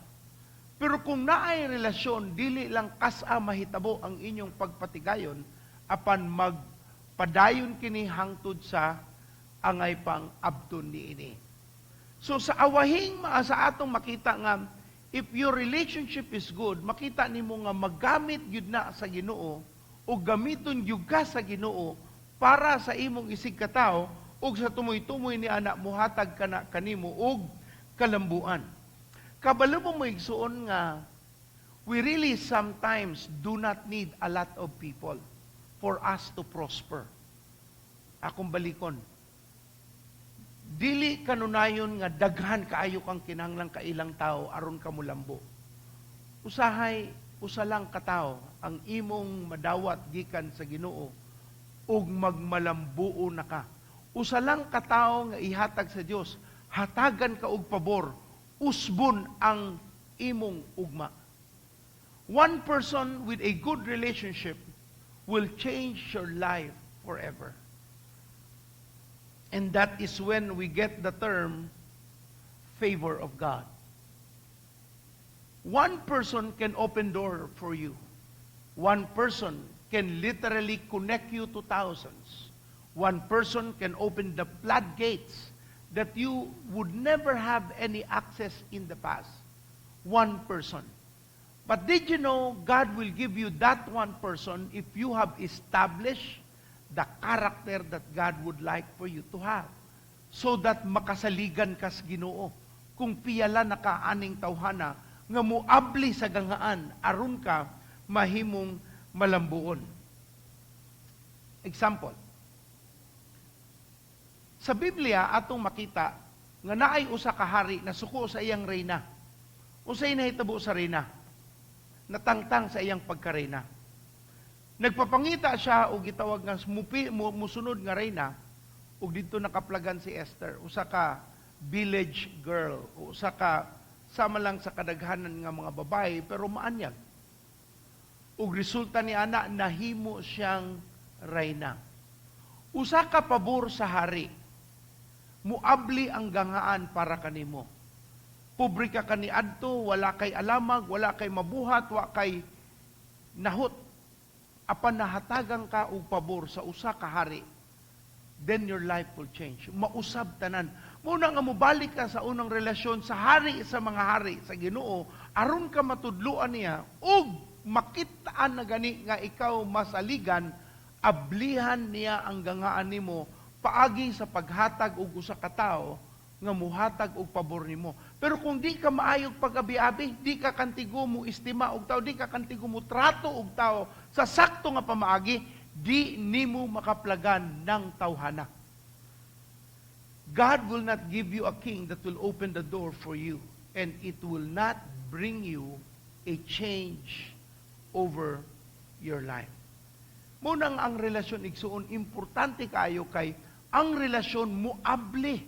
S5: Pero kung naay relasyon, dili lang kas-a mahitabo ang inyong pagpatigayon, apan magpadayon kini hangtod sa angay pang abton niini. So sa awahing maa sa atong makita nga if your relationship is good, makita nimo nga magamit gyud na sa Ginoo o gamiton gyud ka sa Ginoo para sa imong isig katawo ug sa tumoy-tumoy ni ana muhatag kana kanimo og kalambuan. Kabalo mo mo, igsuon, nga we really sometimes do not need a lot of people for us to prosper. Akong balikon. Dili kanunayon nga daghan kaayo kang kinahanglang kailang tao aron ka mulambo. Usahay usa lang ka tawo ang imong madawat gikan sa Ginoo ug magmalambuo na ka. Usa lang ka tawo nga ihatag sa Dios, hatagan ka og pabor, usbon ang imong ugma. One person with a good relationship will change your life forever. And that is when we get the term favor of God. One person can open door for you. One person can literally connect you to thousands. One person can open the floodgates that you would never have any access in the past. One person. But did you know God will give you that one person if you have established the character that God would like for you to have? So that makasaligan ka sa Ginoo. Kung piyala na ka aning tawhana nga muabli sa ganghaan aron ka mahimong malambuon. Example. Sa Biblia atong makita nga naay usa ka hari na suko sa iyang reyna. Unsay nahitabo sa reyna? Natangtang sa iyang pagkareyna. Nagpapangita siya og gitawag nga musunod nga reyna ug didto nakaplagan si Esther, usa ka village girl, usa ka sama lang sa kadaghanan nga mga babae pero maanyag. Ug resulta ni ana, nahimo siyang reyna. Usa ka pabor sa hari, muabli ang ganghaan para kanimo. Pobre ka kaniadto, wala kay alamag, wala kay mabuhat, wa kay nahot. Apan nahatagan ka og pabor sa usa ka hari. Then your life will change. Mausab tanan. Mao na nga mobalik ka sa unang relasyon sa hari sa mga hari, sa Ginoo, aron ka matudluan niya ug makitaan na gani nga ikaw masaligan, ablihan niya ang gangaan nimo paagi sa paghatag og usa ka tawo nga muhatag og pabor nimo. Pero kung di ka maayog pag-abi-abi, di ka kantigo mo estima og tao, di ka kantigo mo trato og tao sa sakto nga pamaagi, di nimo makaplagan ng tawhana. God will not give you a king that will open the door for you, and it will not bring you a change over your life. Mao nang ang relasyon, igsuon, importante kayo kay ang relasyon muabli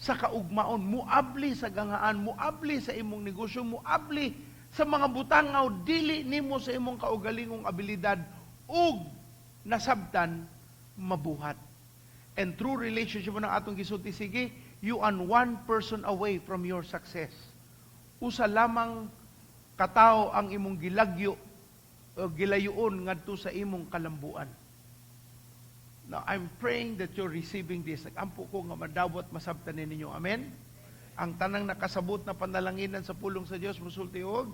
S5: sa kaugmaon, muabli sa gangaan, muabli sa imong negosyo, muabli sa mga butang nga dili nimo sa imong kaugalingong abilidad ug nasabtan mabuhat. And through relationship mo ng atong gisulti sige, you are one person away from your success. Usa lamang katawo ang imong gilagyo o gilayoon ngadto sa imong kalambuan. Now, I'm praying that you're receiving this. Nag-ampo ko nga madawat masabtan ninyo. Amen? Ang tanang nakasabot na panalanginan sa pulong sa Dios musulti og.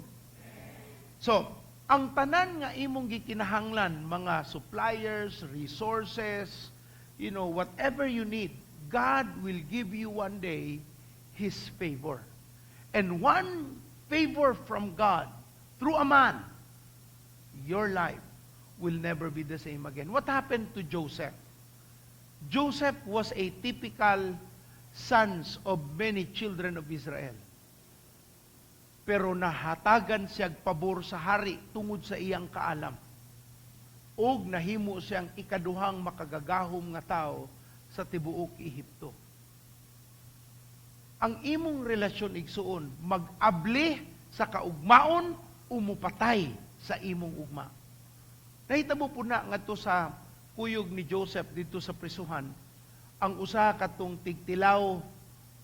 S5: So, ang tanan nga imong gikinahanglan, mga suppliers, resources, whatever you need, God will give you one day His favor. And one favor from God through a man, your life will never be the same again. What happened to Joseph? Joseph was a typical sons of many children of Israel. Pero nahatagan siyang pabor sa hari tungod sa iyang kaalam. Og nahimo siyang ikaduhang makagagahom nga tao sa tibuok Ehipto. Ang imong relasyon, igsuon, mag-abli sa kaugmaon o mupatay sa imong ugma. Nahitabo po na ngadto sa kuyog ni Joseph dito sa prisuhan, ang usa katong tigtilaw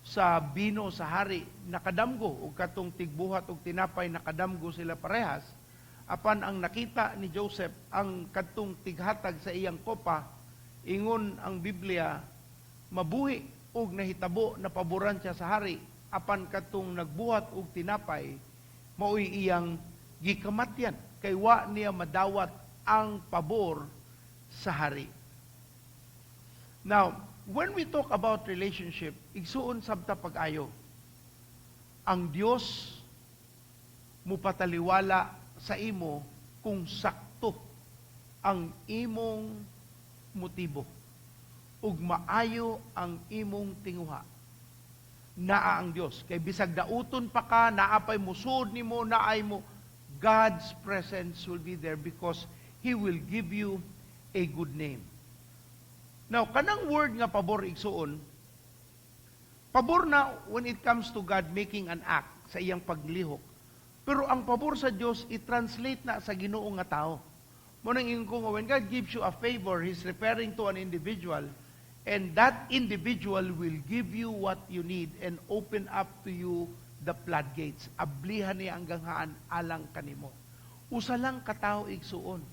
S5: sa bino sa hari nakadamgo ug katong tigbuhat og tinapay nakadamgo sila parehas. Apan ang nakita ni Joseph, ang kadtong tighatag sa iyang kopa, ingon ang Biblia, mabuhi ug nahitabo na paboran siya sa hari, apan kadtong nagbuhat og tinapay maoy iyang gikamatyan kay wa niya madawat ang pabor sa hari. Now, when we talk about relationship, igsuon, sabta pag-ayo. Ang Dios mupataliwala sa imo kung sakto ang imong motibo ug maayo ang imong tinguha. Naa ang Dios kay bisag dauton pa ka, naa pay musud nimo, naay mo, God's presence will be there because He will give you a good name. Now, kanang word nga pabor, igsuon, pabor na when it comes to God making an act sa iyang paglihok. Pero ang pabor sa Dios, i-translate na sa Ginoo nga tao. Mao nang ingon ko nga when God gives you a favor, He's referring to an individual, and that individual will give you what you need and open up to you the floodgates. Ablihan niya ang ganghaan alang kanimo. Usa lang katawo, igsuon.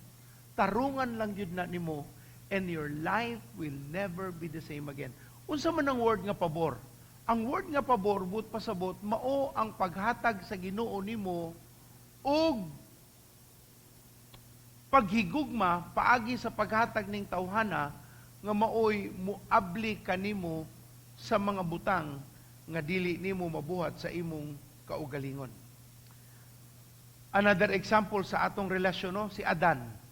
S5: Tarungan lang yun na nimo and your life will never be the same again. Unsa man ang word nga pabor? Ang word nga pabor, buot pasabot, mao ang paghatag sa Ginoo nimo og paghigugma paagi sa paghatag ning tawhana nga maoy muabli kanimo sa mga butang nga dili nimo mabuhat sa imong kaugalingon. Another example sa atong relasyon, no, si Adan.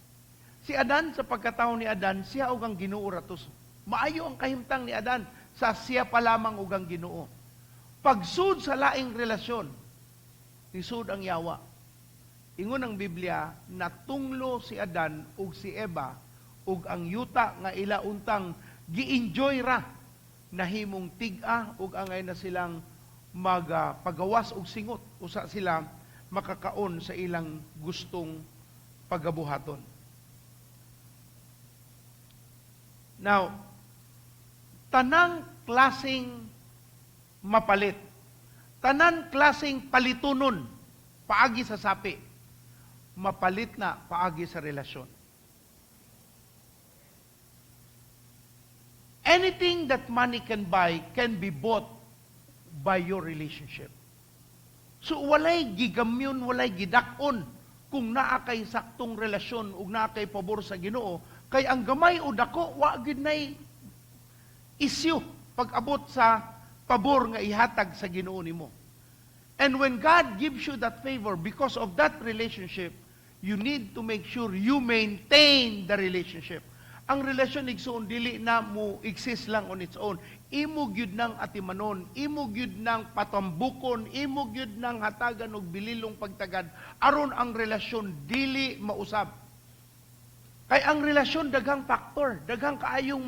S5: Si Adan, sa pagkatao ni Adan, siya og ang Ginoo ra to. Maayo ang kahimtang ni Adan sa siya pa lamang ug ang Ginoo. Pagsud sa laing relasyon, nisud ang yawa. Ingon ang Biblia, natunglo si Adan ug si Eva ug ang yuta nga ila untang gi-enjoy ra nahimong tig-a ug angay na silang magpagawas og singot usa sila makakaon sa ilang gustong pagabuhaton. Now, tanang klaseng mapalit, tanan klaseng palitunon paagi sa sapi, mapalit na paagi sa relasyon. Anything that money can buy can be bought by your relationship. So walay gigamyon, walay gidak-on kung naa kay saktong relasyon ug naa kay pabor sa Ginoo, kay ang gamay o dako wa gyud nay issue pag-abot sa pabor nga ihatag sa Ginoo nimo. And when God gives you that favor because of that relationship, you need to make sure you maintain the relationship. Ang relasyon, igsuon, dili na mo exist lang on its own. Imo gyud nang atimanon, imo gyud nang patambukon, imo gyud nang hatagan og bililong pagtagad aron ang relasyon dili mausab. Kay ang relasyon daghang factor, daghang kaayong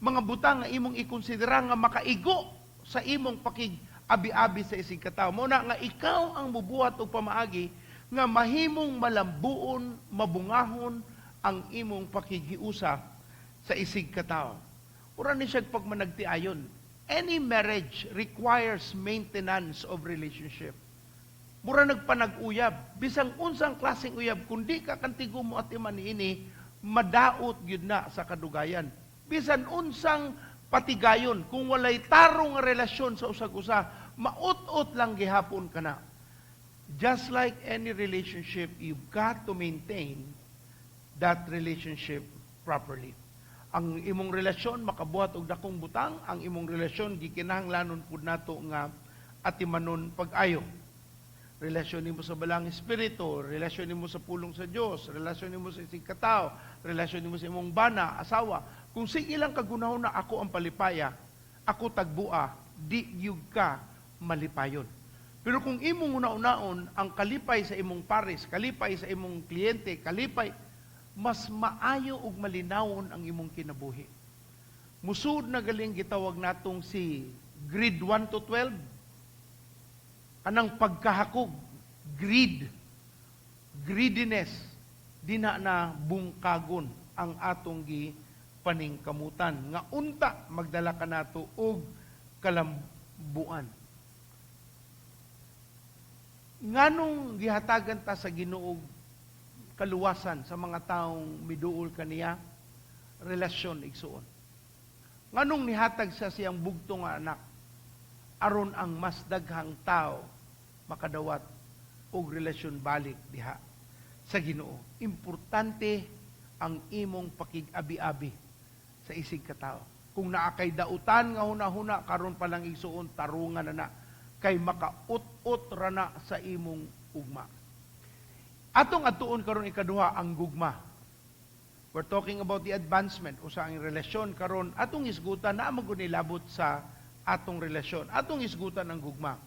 S5: mga butang nga imong ikonsidera nga makaigo sa imong pakig abi-abi sa isig katawo. Mao na nga ikaw ang mubuhat og pamaagi nga mahimong malambuon, mabungahon ang imong pakighiusa sa isig katawo. Ura ni siya pagmanagtiayon. Any marriage requires maintenance of relationship. Mura nagpanag-uyab. Bisang unsang klaseng uyab, kung di ka kantigo mo atiman niini, madaot gyud na sa kadugayan. Bisan unsang patigayon, kung walay tarong nga relasyon sa usag-usa, maut-ot lang gihapon kana. Just like any relationship, you've got to maintain that relationship properly. Ang imong relasyon makabuhat og dakong butang, ang imong relasyon gikinahanglanon pud nato nga atimanon pag-ayo. Relasyon nimo sa Balaang Espiritu, relasyon nimo sa pulong sa Dios, relasyon nimo sa isig katao, relasyon nimo sa imong bana, asawa. Kung sige lang kagunahon na ako ang palipaya, ako tagbua, di gyud ka malipayon. Pero kung imong una-unaon ang kalipay sa imong pares, kalipay sa imong kliyente, kalipay, mas maayo ug malinawon ang imong kinabuhi. Musud na galing gitawag natong si grade 1 to 12, anang pagkahakog, greed, greediness, dina na bungkagon ang atong gi paningkamutan nga unta magdala kanato og kalambuan. Nganong gihatagan ta sa Ginoo kaluwasan sa mga taong miduol kaniya? Relasyon, igsuon. Nganong nihatag sa siyang bugtong nga anak? Aron ang mas daghang tao makadawat og relasyon balik diha sa Ginoo. Importante ang imong pakig-abi-abi sa isig katao. Kung naa kay dautan nga hunahuna karon pa lang, igsuon, tarungan na na kay makaut-ut ra na sa imong ugma. Atong atuon karon ikaduha, ang gugma. We're talking about the advancement o sa ang relasyon karon atong isgutan na man nilabot sa atong relasyon. Atong isgutan ang gugma.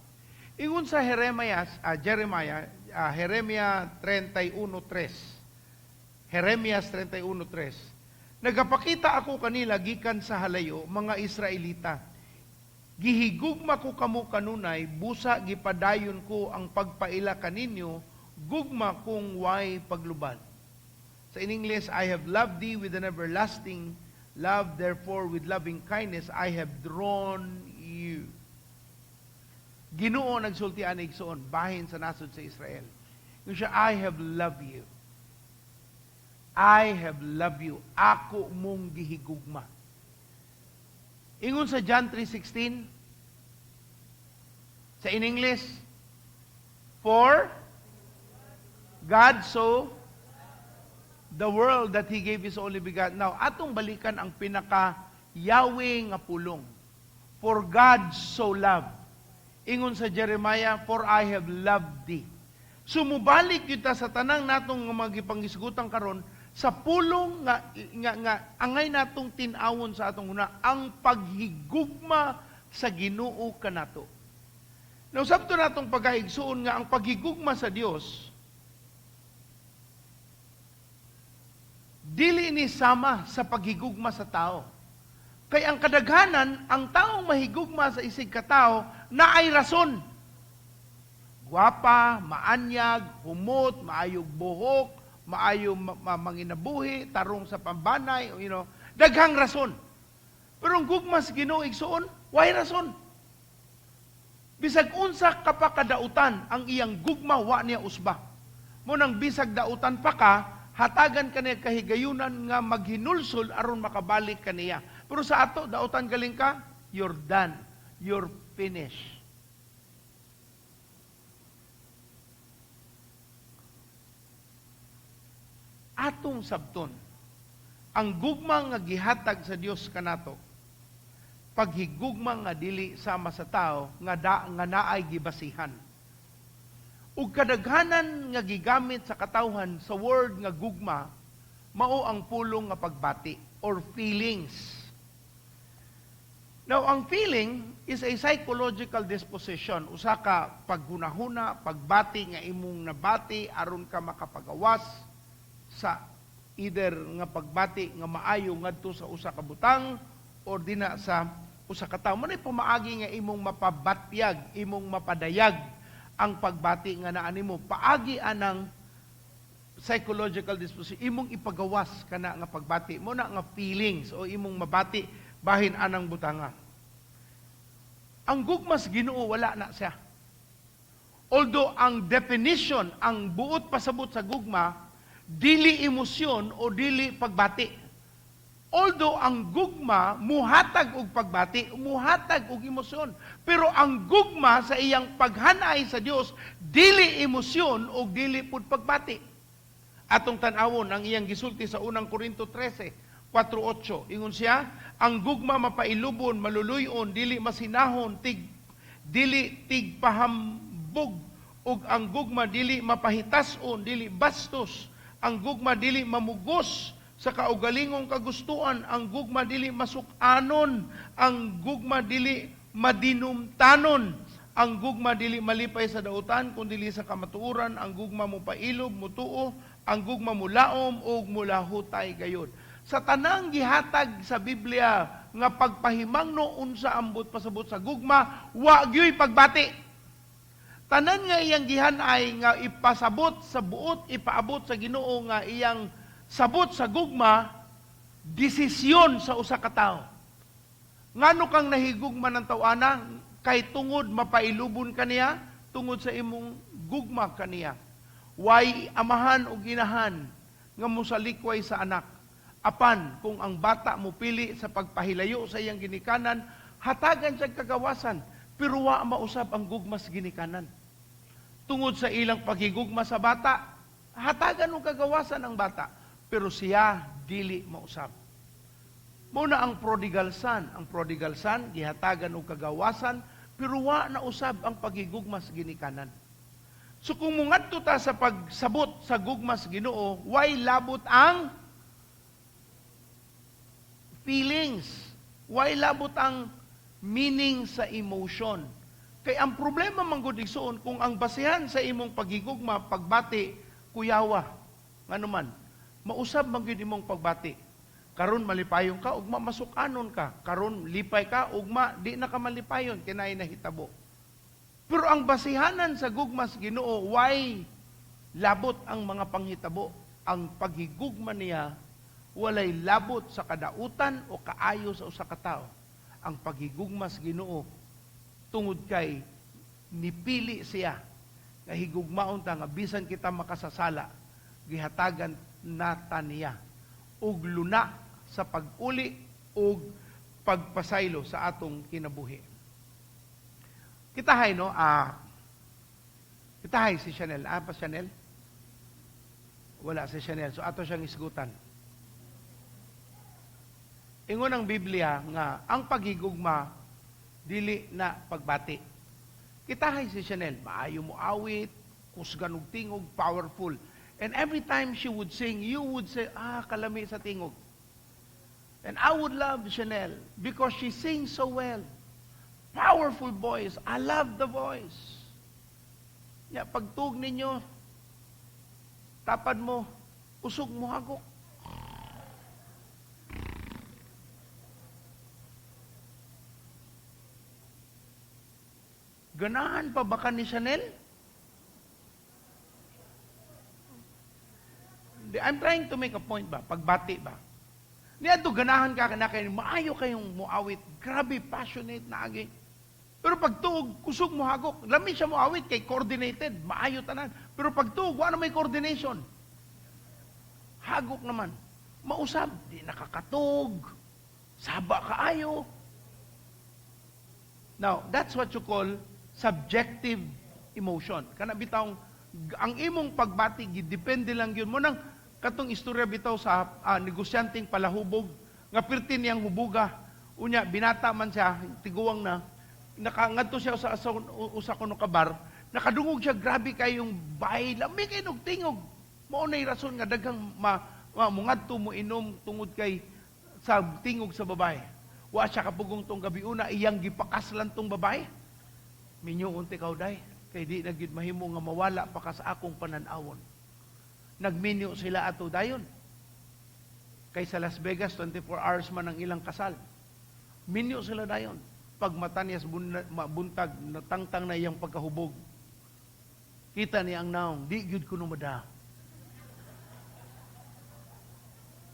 S5: Ingon sa Jeremiah 31:3. Jeremias 31:3. "Nagapakita ako kanila gikan sa halayo, mga Israelita. Gihigugma ko kamo kanunay, busa gipadayon ko ang pagpaila kaninyo, gugma kong way paglubad." Sa in English, "I have loved thee with an everlasting love, therefore with loving kindness I have drawn you." Ginoo nagsulti ani, igsuon, bahin sa nasod sa Israel. Ingon siya, "I have loved you. I have loved you." Ako mong gihigugma. Ingon sa John 3:16, sa in English, "For God so the world that He gave His only begotten." Now, atong balikan ang pinaka Yahweh nga pulong. "For God so loved." Ingon sa Jeremiah, "For I have loved thee." So mubalik kita sa tanang natong nga magipangisgutan karon sa pulong nga angay natong tin-awon sa atong una, ang paghigugma sa Ginoo kanato. Now, sabto natong pagkaigsuon nga ang paghigugma sa Dios dili ni sama sa paghigugma sa tao. Kay ang kadaghanan, ang taong mahigugma sa isig katao naay rason. Gwapa, maanyag, humot, maayog buhok, maayo manginabuhi, tarong sa pambanay, daghang rason. Pero ang gugma sa Ginoo, igsuon, way rason. Bisag unsa ka pa kadautan, ang iyang gugma wa niya usba. Mao nang bisag dautan pa ka, hatagan ka niya kahigayunan nga maghinulsol aron makabalik kaniya. Pero sa ato, dautan galing ka, you're done. You're finished. Atong sabton, ang gugma nga gihatag sa Dios kanato, paghigugma nga dili sama sa tao nga da, nga naay gibasihan. Ug kadaghanan nga gigamit sa katawhan sa word nga gugma, mao ang pulong nga pagbati or feelings. Now, ang feeling is a psychological disposition. Usa ka paghunahuna, pagbati nga imong nabati aron ka makapagawas sa either nga pagbati nga maayo ngadto sa usa ka butang or dina sa usa ka tawo. Mao pamaagi nga imong mapabatyag, imong mapadayag ang pagbati nga naa nimo. Paagi anang psychological disposition, imong ipagawas kana nga pagbati mo na nga feelings o imong mabati bahin anang butanga. Ang gugma sa Ginoo, wala na siya. Although ang definition, ang buot pasabot sa gugma, dili emosyon o dili pagbati. Although ang gugma muhatag og pagbati, muhatag og emosyon. Pero ang gugma sa iyang paghanay sa Dios, dili emosyon o dili pud pagbati. Atong tan-awon ang iyang gisulti sa Unang Korinto 13, 4:8. Ingon siya, ang gugma mapailubon, maluluyon, dili masinahon, tig dili tigpahambog, ug ang gugma dili mapahitason, dili bastos, ang gugma dili mamugos sa kaugalingong kagustuan, ang gugma dili masukanon, ang gugma dili madinumtanon, ang gugma dili malipay sa dautan kun dili sa kamatuoran, ang gugma mopailob, mutuo, ang gugma mulaom ug mulahutay gayod. Sa tanang gihatag sa Biblia nga pagpahimangno unsa ang buot pasabot sa gugma, wa gyuy pagbati. Tanan nga iyang gihanay nga ipasabot sa buot, ipaabot sa Ginoo nga iyang sabot sa gugma, desisyon sa usa ka tawo. Ngano kang nahigugma ng tawana? Kay tungod mapailubon kaniya, tungod sa imong gugma kaniya. Way amahan o ginahan nga mosalikway sa anak. Apan kung ang bata mopili sa pagpahilayo sa iyang ginikanan, hatagan siya kagawasan, pero wa mausab ang gugma sa ginikanan. Tungod sa ilang paghigugma sa bata, hatagan og kagawasan ang bata, pero siya dili mausab. Muna ang prodigal son, ang prodigal son gihatagan og kagawasan, pero wa na usab ang paghigugma sa ginikanan. So kung mungadto ta sa pagsabot sa gugma sa Ginoo, way labot ang feelings? Way labot ang meaning sa emotion? Kay ang problema man gud, igsuon, kung ang basehan sa imong paghigugma, pagbati, kuyawa. Ngano man, mausab man gyud imong pagbati. Karon malipayon ka, ugma masukanon ka. Karon lipay ka, ugma di na ka malipayon kinay nahitabo. Pero ang basihanan sa gugma sa Ginoo, way labot ang mga panghitabo. Ang paghigugma niya walay labot sa kadautan o kaayo sa usa ka tawo. Ang paghigugma sa Ginoo tungod kay nipili siya nga higugmaon ta nga bisan kita makasasala, gihatagan nata niya og luna sa pag-uli ug pagpasaylo sa atong kinabuhi. Kitahay, no? Ah, kitahay si Chanel. Ah, pa Chanel? Wala si Chanel. So ato siyang isgutan. Ingon ang Biblia nga ang paghigugma dili na pagbati. Kitahay si Chanel, maayo mo awit, kusgan og tingog, powerful. And every time she would sing, you would say, "Ah, kalami sa tingog." And I would love Chanel because she sings so well. Powerful voice. I love the voice. Ya, pagtuog ninyo, tapad mo, usog mo hagok. Ganahan pa ba ka ni Chanel? Hindi, I'm trying to make a point ba? Pagbati ba? Niadto ganahan ka na kay maayo kayong muawit, grabe passionate na agi. Pero pagtuog, kusog mo hagok. Lami siya muawit kay coordinated, maayo tanan. Pero pagtuog, wala may coordination. Hagok naman. Mausab, di nakakatug. Saba kaayo. Now, that's what you call subjective emotion. Kana bitawng ang imong pagbati gidepende lang yun mo nang katong istorya bitaw sa negosyanteng palahubog nga pirti niyang hubuga. Unya binata man siya, tiguang na, nakangadto siya sa usa kuno ka bar, nakadungog siya, grabe kayong bahay, lami kay og tingog. Mao nay rason nga daghang ma mungadto mo inom tungod kay sa tingog sa babae. Wa siya kapugong tong gabi una, iyang gipakaslan tong babae. "Minyo unti kaw day, kay di na gyud mahimo nga mawala pa ka sa akong pananawon." Nagminyo sila ato dayon. Kay sa Las Vegas, 24 hours man ang ilang kasal. Minyo sila dayon. Pag mata niya sa buntag, natangtang na iyang pagkahubog. Kita niya ang naong, "Di gyud kuno mada.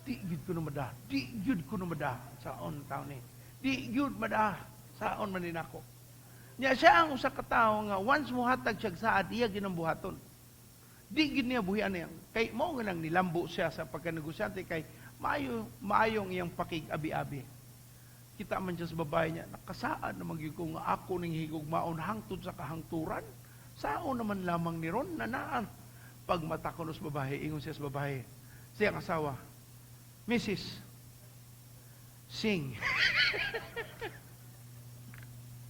S5: Di gyud kuno mada. Di gyud kuno mada saon taon ni. Di gyud mada saon man ni nako." Nya siya ang usa ka tawo nga once mohatag siya saad, iya gyud ang buhaton. Di gyud niya buhian niya. Kay mao nga nang nilambo siya sa pagkanegosyante kay maayo maayong iyang pakig-abi-abi. Kita man siya sa babae niya, "Nakasaad naman gyud ko nga ako ning higugmaon hangtod sa kahangturan. Saon naman lamang ni Ron na naa." Pag mata ko sa babae, ingon siya sa babae, siyang asawa, "Mrs., sing.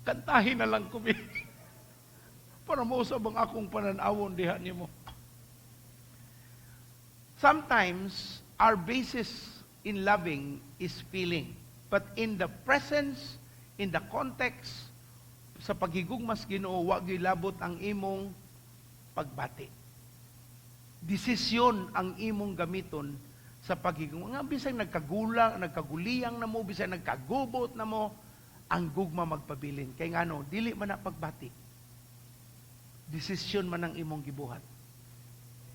S5: Kantahin na lang ko, para mausab ang akong pananawon diha nimo." Sometimes, our basis in loving is feeling. But in the presence, in the context, sa paghigugmas Ginoo, wa gyud labot ang imong pagbati. Desisyon ang imong gamiton sa paghigugma. Nga bisag nagkagulang, nagkaguliyang na mo, bisag nagkagubot na mo, ang gugma magpabilin. Kay ngano, dili man na pagbati. Desisyon man ang imong gibuhat.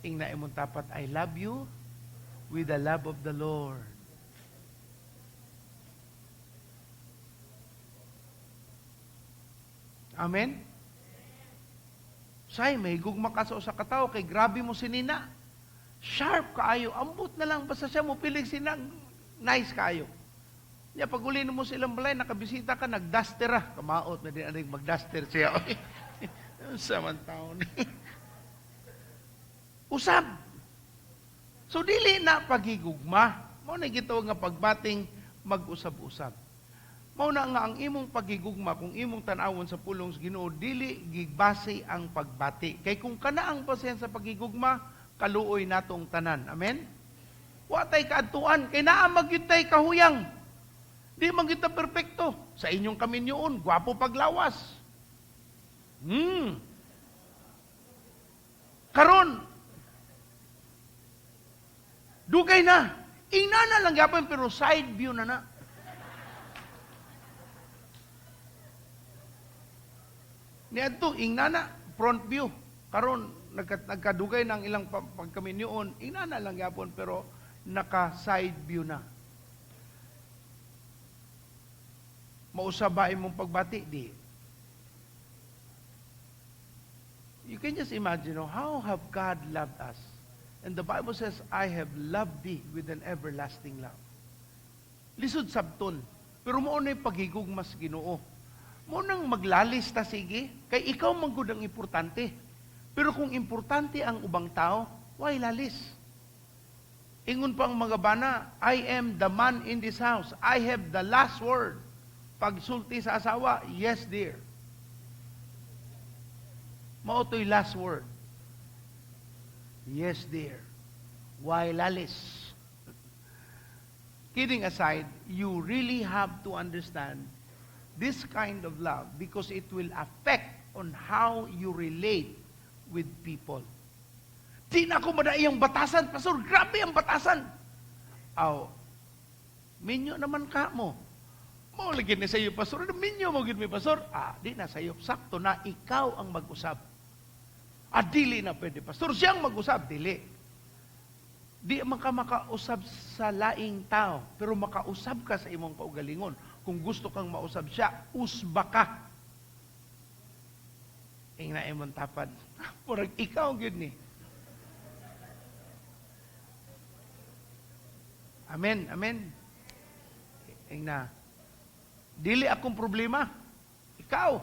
S5: Ingna imong tapat, "I love you with the love of the Lord." Amen? Say, may gugma ka sa usa ka tawo kay grabe mo sinina. Sharp kaayo, ambot na lang basta siya mo pilig sina, nice kaayo. Nya pag uli mo sa ilang balay, nakabisita ka, nagduster ah. Kamaot na din aning magduster siya. Sa man taon. Usab. So dili na paghigugma. Mao na gitawag nga pagbating mag-usab-usab. Mao na nga ang imong paghigugma kung imong tan-awon sa pulong sa Ginoo, dili gigbase ang pagbati. Kay kung kana ang basehan sa paghigugma, kaluoy natong tanan. Amen? Wa tay kaadtuan kay naa magyud tay kahuyang. Di man gyud ta perpekto. Sa inyong kaminyoon, gwapo paglawas. Karon, dugay na. Ingana lang gyapon pero side view na na. Niadto ingana front view. Karon nagkadugay ng ilang pagkaminyoon, ingana lang gyapon pero naka side view na. Mausab ba imong pagbati? Di. You can just imagine, oh, how have God loved us? And the Bible says, "I have loved thee with an everlasting love." Lisod sabton. Pero mao na paghigugma sa Ginoo. Mao nang maglalis ta sige, kay ikaw man gud ang importante. Pero kung importante ang ubang tao, why lalis? Ingon pa ang mga bana, "I am the man in this house. I have the last word." Pagsulti sa asawa, "Yes, dear." Mao to'y last word. "Yes, dear." Why lalis? Kidding aside, you really have to understand this kind of love because it will affect on how you relate with people. "Di na ako madaiyang batasan, Pastor. Grabe ang batasan." Aw, minyo naman ka mo. "Mao lagi ni sa iyo, Pastor. Minyo mo gid mi, Pastor." Ah, di na sa iyo. Sakto na ikaw ang mag-usab. "Ah, dili na pwede, Pastor. Siyang mag-usab." Dili. Di man ka makausab sa laing tao, pero makausab ka sa imong kaugalingon. Kung gusto kang mausab siya, usba ka. Ingna imong tapad, "Murag ikaw gyud ni." Amen, amen. Ing na, dili akong problema. Ikaw.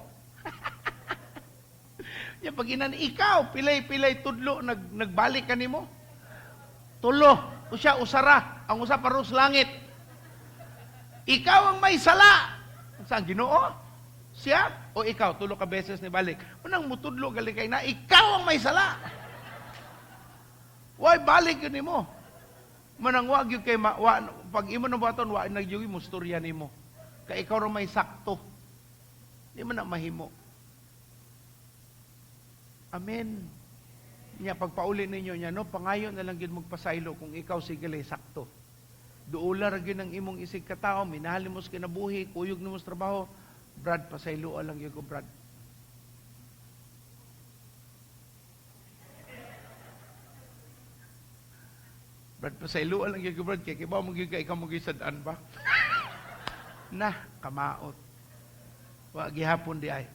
S5: Ya pag inan ikaw, pilay-pilay tudlo nagbalik kanimo. Tulo, usa usara, ang usa paros langit. Ikaw ang may sala. Sa Ginoo? Siya o ikaw? Tulo ka beses ni balik. Unang mutudlo gali kay na ikaw ang may sala. Why balik yun nimo? Manang wag yun kay wa, pag imo na buhaton wa nagyugi mo storya nimo. Kay ikaw ra may sakto. Di man na mahimo. Amen. Nya pagpauli ninyo niya no, pangayo na lang gyud magpasaylo kung ikaw sige sakto. Duula ra gyud ang imong isig katao, minahal mo sa kinabuhi, kuyog nimo sa trabaho, Brad, pasaylo lang gyud ko, Brad. Brad, pasaylo lang gyud ko, Brad, kay kibaw mo gyud ka ikaw mo gyud sad-an ba? Na, kamaot. Wa gihapon di ay.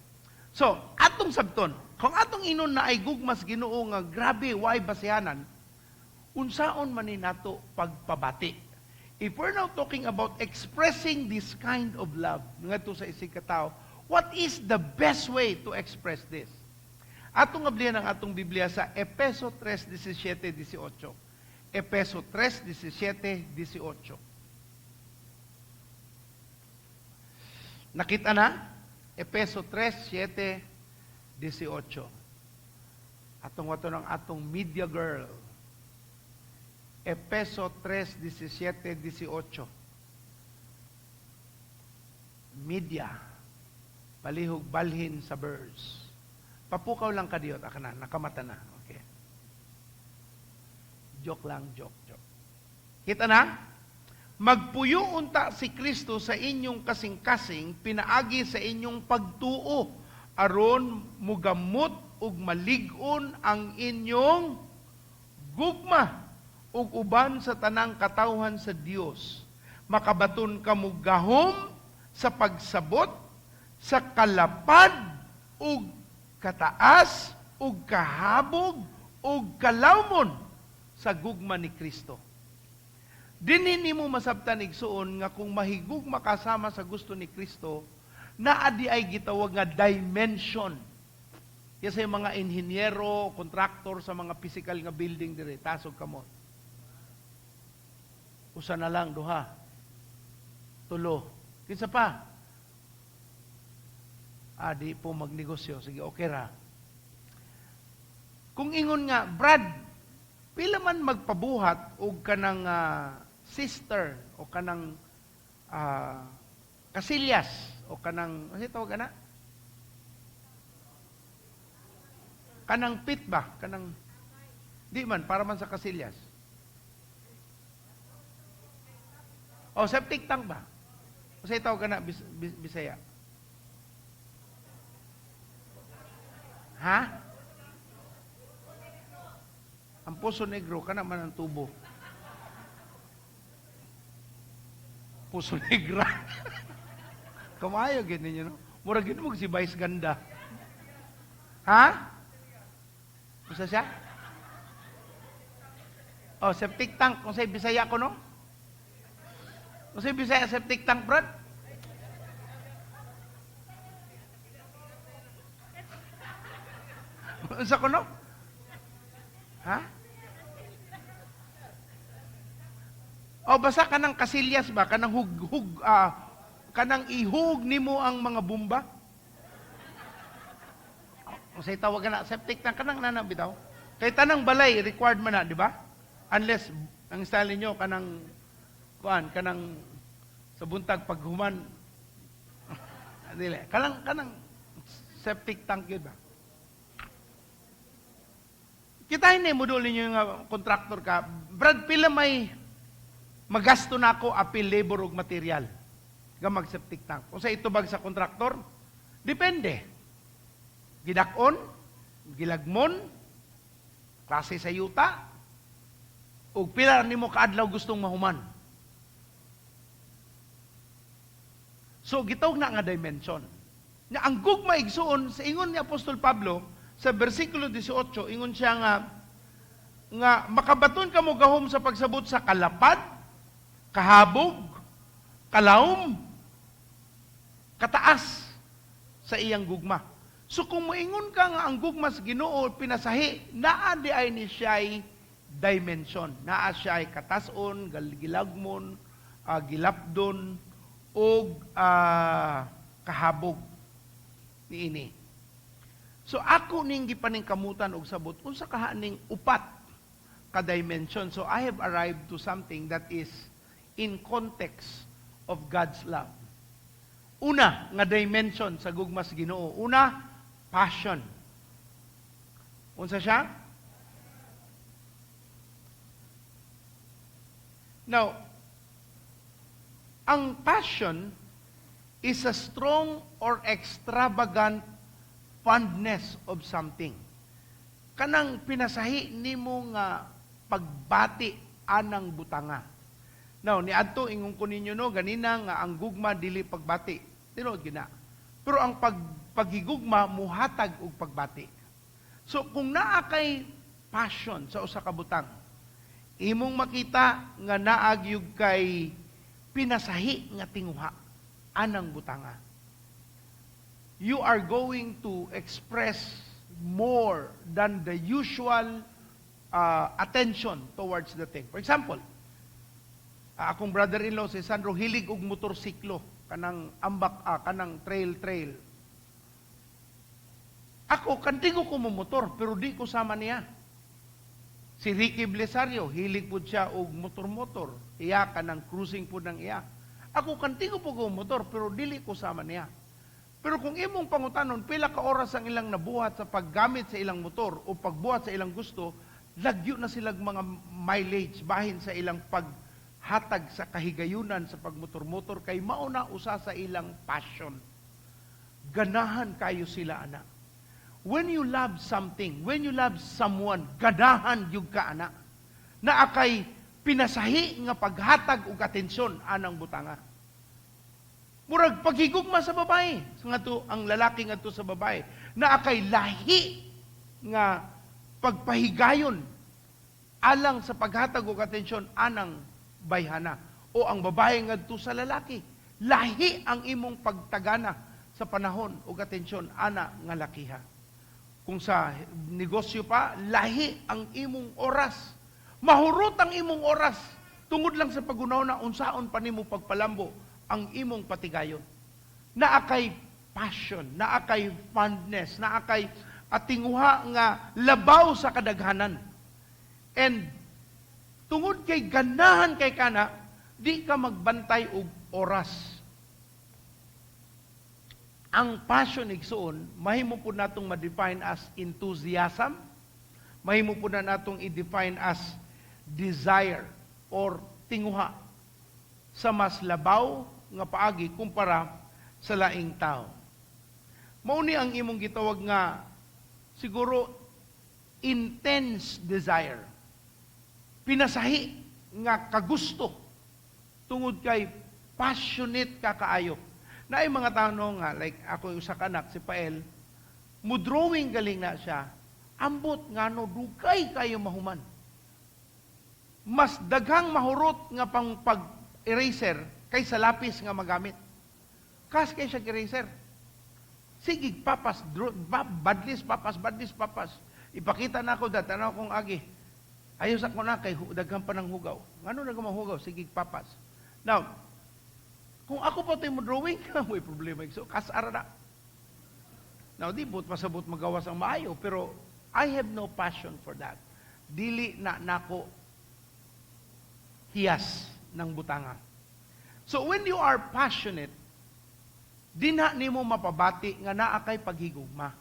S5: So, atong sabton, kung atong inon na ay gugmas Ginoo nga grabe way basihanan, unsaon man ni nato pagpabati? If we're now talking about expressing this kind of love ngadto sa isig ka, what is the best way to express this? Atong ablihan ang atong Biblia sa Epeso 3:17-18. Epeso 3:17-18. Nakita na? Epeso 3:7-18. Atong wato ng atong media girl. Epeso 3:17-18. Media. Palihog balhin sa verse. Papukaw lang kadiyot. Aka na, nakamata na. Okay. Joke lang, joke, joke. Kita na? Magpuyo unta si Kristo sa inyong kasing-kasing, pinaagi sa inyong pagtuo, aron mugamot ug malig-on ang inyong gugma ug uban sa tanang katawhan sa Dios. Makabaton kamo gahom sa pagsabot sa kalapad ug kataas ug kahabog ug kalawmon sa gugma ni Kristo. Dinhi nimo masabtan, igsuon, nga kung mahigugma ka sama sa gusto ni Kristo, naa di ay gitawag nga dimension. Kasi mga inhinyero, kontraktor sa mga physical nga building dire, tasog kamot. Usa na lang, duha. Tulo. Kinsa pa? Ah, di po magnegosyo. Sige, okay ra. Kung ingon nga, "Brad, pila man magpabuhat og kanang cistern o kanang kasilyas o kanang ano tawag ana? Kanang pit ba? Kanang di man para man sa kasilyas. O septic tank ba? Unsay tawag kana Bisaya? Ha? Ang Poso Negro kana man ang tubo. Poso Negra. Kamayo gid ninyo, no? Mura gid mo si Vice Ganda. Ha? Usa siya? Oh, septic tank. Kung sa Bisaya ko, no? Kung sa Bisaya, septic tank, Brad? Unsa ko, no? Ha? O basta kanang kasilyas ba, kanang hug hug kanang ihug nimo ang mga bomba? Unsay tawag na septic tank kanang nana bitaw? Kay tanang balay required man na, di ba? Unless ang style ninyo kanang kuan, kanang sa buntag paghuman, dili kanang septic tank yun ba? Kita hindi mo doon ninyo nga contractor ka. "Brad, pila may magasto na ako apil labor ug material nga mag septic tank?" Kung sa itubag sa kontraktor, depende. Gidakon, gilagmon, klase sa yuta, ug pila nimo kaadlaw gustong mahuman. So gitawag na nga dimension. Nga ang gugma, igsuon, sa ingon ni Apostol Pablo sa bersikulo 18, ingon siya nga makabaton ka mo gahom sa pagsabot sa kalapad, kahabog, Kalawom, kataas sa iyang gugma. So kung moingon ka nga ang gugma sa Ginoo pinasahi, naa diay ni siya'y dimension. Naa siya'y katason, gilagmon, gilapdon og kahabog niini. So ako ning gipaningkamutan og sabot unsa kaha ning upat ka dimension. So I have arrived to something that is in context of God's love. Una nga dimension sa gugma sa Ginoo. Una, passion. Unsa siya? Now, ang passion is a strong or extravagant fondness of something. Kanang pinasahi nimo nga pagbati anang butanga. Now, niadto ingon ko ninyo, no, ganina nga ang gugma dili pagbati. Tinuod gina. Pero ang paghigugma muhatag og pagbati. So kung naa kay passion sa usa ka butang, imong makita nga naa gyud kay pinasahi nga tinguha anang butanga. You are going to express more than the usual attention towards the thing. For example, akong brother-in-law si Sandro hilig og motorsiklo, kanang ambak, kanang trail trail. Ako kantigo ko mo motor pero di ko sama niya. Si Ricky Blesario, hilig pud siya og motor-motor. Iya kanang cruising pud ng iya. Ako kantigo po ko motor pero dili ko sama niya. Pero kung imong pangutanon pila ka oras ang ilang nabuhat sa paggamit sa ilang motor o pagbuhat sa ilang gusto, lagyo na silang mga mileage bahin sa ilang paghatag sa kahigayunan sa pagmotor-motor kay mao na usa sa ilang passion. Ganahan kayo sila ana. When you love something, when you love someone, ganahan gyud ka ana. Naa kay pinasahi nga paghatag og atensyon anang butanga. Murag paghigugma sa babae, ngadto ang lalaki ngadto sa babae, naa kay lahi nga pagpahigayon alang sa paghatag og atensyon anang bayhana o ang babae ngadto sa lalaki. Lahi ang imong pagtagana sa panahon og atensyon ana nga lakiha. Kung sa negosyo pa, lahi ang imong oras. Mahurot ang imong oras tungod lang sa pag-unaw na unsaon pa nimo pagpalambo ang imong patigayon. Naa kay passion, naa kay fondness, naa kay atinguha nga labaw sa kadaghanan. And tungod kay ganahan kay kana, di ka magbantay og oras. Ang passion, igsuon, mahimo po natong ma-define as enthusiasm, mahimo po na natong i-define as desire or tinguha sa mas labaw nga paagi kumpara sa laing tao. Mao ni ang imong gitawag nga siguro intense desire. Pinasahi nga kagusto tungod kay passionate ka kaayo. Naay mga tao nga, like ako usa ka anak, si Pael, mo drawing galing na siya, ambot ngano dugay kayo mahuman. Mas daghang mahurot nga pang pag-eraser kaysa lapis nga magamit. Kas kay siya eraser. Sige, papas, badlis, papas, badlis, papas. Ipakita na ako, tanaw kong agi. Ayos ako na, kay daghan pa ng hugaw. Ngano na mahugaw? Sige, papas. Now, kung ako pa mo drawing, may problema. So, kasara na. Now, di but pasabot magawas ang maayo, pero I have no passion for that. Dili na nako hiyas ng butanga. So when you are passionate, dinha nimo mapabati nga naa kay paghigugma.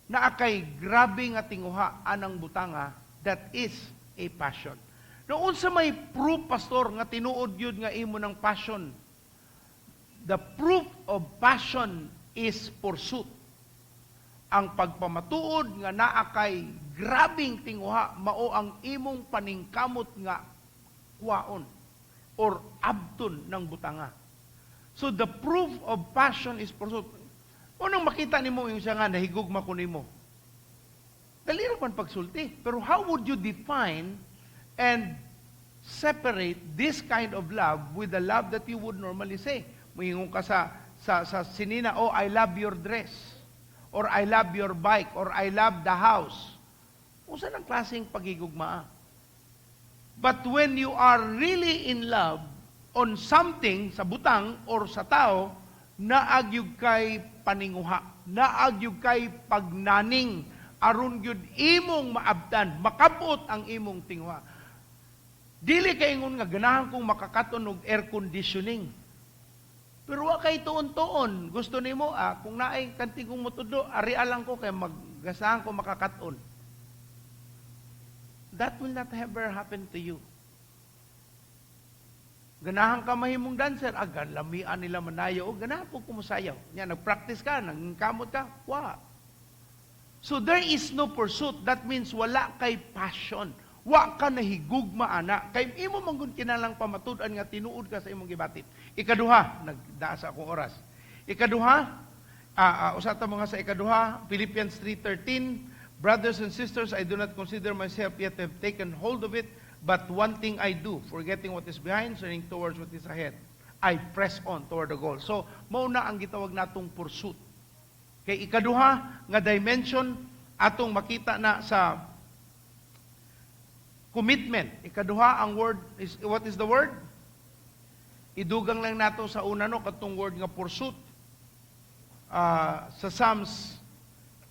S5: Naa kay grabe nga tinguha anang butanga, that is a passion. No, unsa may proof, pastor, nga tinuod gyud nga imo ng passion? The proof of passion is pursuit. Ang pagpamatuod nga naa kay grabing tinguha mao ang imong paningkamot nga kuwaon or abton ng butanga. So the proof of passion is pursuit. Unang makita nimo yung siya nga nahigugma ko nimo. Dali ra man pagsulti. Pero how would you define and Separate this kind of love with the love that you would normally say. Muingon ka sa sinina, "Oh, I love your dress." Or "I love your bike." Or "I love the house." Unsa nang klaseng pagigugmaa? But when you are really in love on something, sa butang or sa tao, naa gyud kay paninguha, naa gyud kay pagnaning, aron gyud imong maabtan, makabot ang imong tinguha. Dili kay ingon nga ganahan kong makakaton og air conditioning. Pero wa kay tuon-tuon. Gusto nimo kung naay kantigong motudlo, ari lang ko kay maggasahan ko makakaton. That will not ever happen to you. Ganahan ka mahimong dancer, agan lamian nila manayaw, o ganahan po kumusayaw. Nya nagpractice ka, nangkamot ka, wa. So there is no pursuit. That means wala kay passion. Wa ka nahigugma ana. Kay imo man gud kinalang pamatud-an nga tinuod ka sa imong gibati. Ikaduha, nagdaa sa akong oras. Ikaduha, usa ta mga sa ikaduha, Philippians 3:13, "Brothers and sisters, I do not consider myself yet to have taken hold of it, but one thing I do, forgetting what is behind, turning towards what is ahead. I press on toward the goal." So, mao na ang gitawag natong pursuit. Kay ikaduha nga dimension atong makita na sa commitment. Ikaduha ang word is, what is the word? Idugang lang nato sa una, no, katong word nga pursuit. Sa Psalms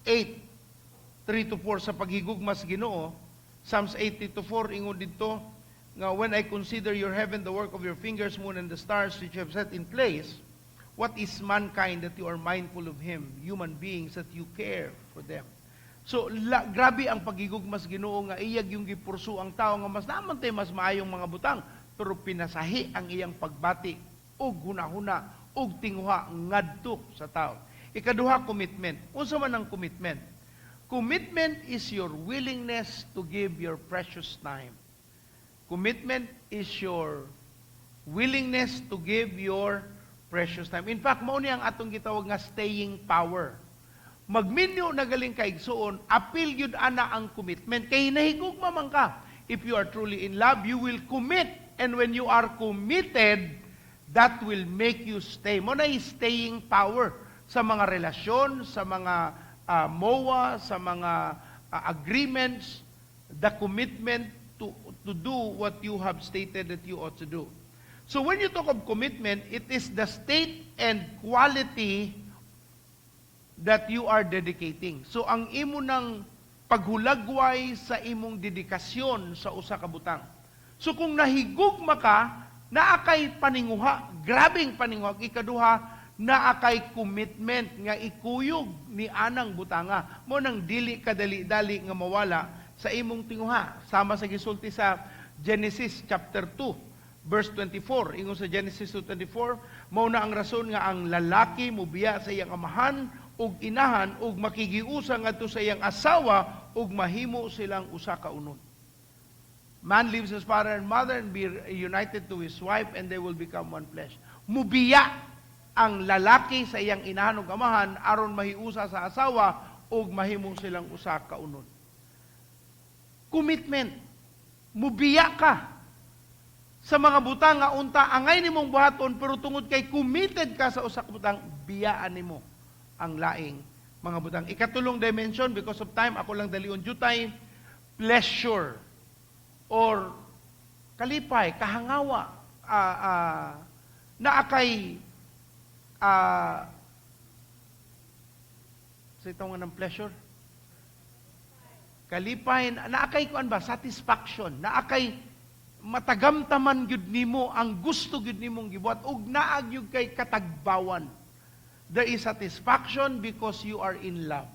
S5: 8:3 to 4, sa paghigugma sa Ginoo, Psalms 8:3 to 4, ingon didto nga, "When I consider your heaven, the work of your fingers, moon and the stars which you have set in place, what is mankind that you are mindful of him, human beings that you care for them?" So, grabe ang paghigugma sa Ginoo nga iyag yung gipursu ang tao nga mas naman tay mas maayong mga butang, pero pinasahi ang iyang pagbati og hunahuna og tinguha ngadto sa tao. Ikaduha, commitment. Unsa man ang commitment? Commitment is your willingness to give your precious time. Commitment is your willingness to give your precious time. In fact, mao ni ang atong gitawag nga staying power. Magminyo na galing kay igsuon, apil gyud ana ang commitment kay nahigugma man ka. If you are truly in love, you will commit. And when you are committed, that will make you stay. Mao na staying power sa mga relasyon, sa mga MOA, sa mga agreements, the commitment to do what you have stated that you ought to do. So when you talk of commitment, it is the state and quality that you are dedicating. So ang imo ng paghulagway sa imong dedikasyon sa usa ka butang. So kung nahigugma ka, naa kay paninguha, grabing paninguha. Ikaduha, naa kay commitment nga ikuyog ni anang butanga. Mao nang dili kadali-dali nga mawala sa imong tinguha. Sama sa gisulti sa Genesis chapter 2 verse 24. Ingon sa Genesis 2:24, "Mao na ang rason nga ang lalaki mubiya sa iyang amahan ug inahan ug makigiusa ngadto sa iyang asawa ug mahimo silang usa ka unod." Man leaves his father and mother and be united to his wife, and they will become one flesh. Mubiya ang lalaki sa iyang inahan ug amahan aron mahiusa sa asawa ug mahimo silang usa ka unod. Commitment. Mubiya ka sa mga butang nga unta angay nimong buhaton, pero tungod kay committed ka sa usa ka butang, biyaan nimo ang laing mga butang. Ikatulong dimension, because of time, ako lang dalion jutay, pleasure or kalipay, kahangawa, naa kay sa itong ng pleasure? Kalipay, naa kay kuan ba? Satisfaction. Naa kay matagamtaman gyud nimo ang gusto gyud nimong gibuhat ug naa gyud kay katagbawan. There is satisfaction because you are in love.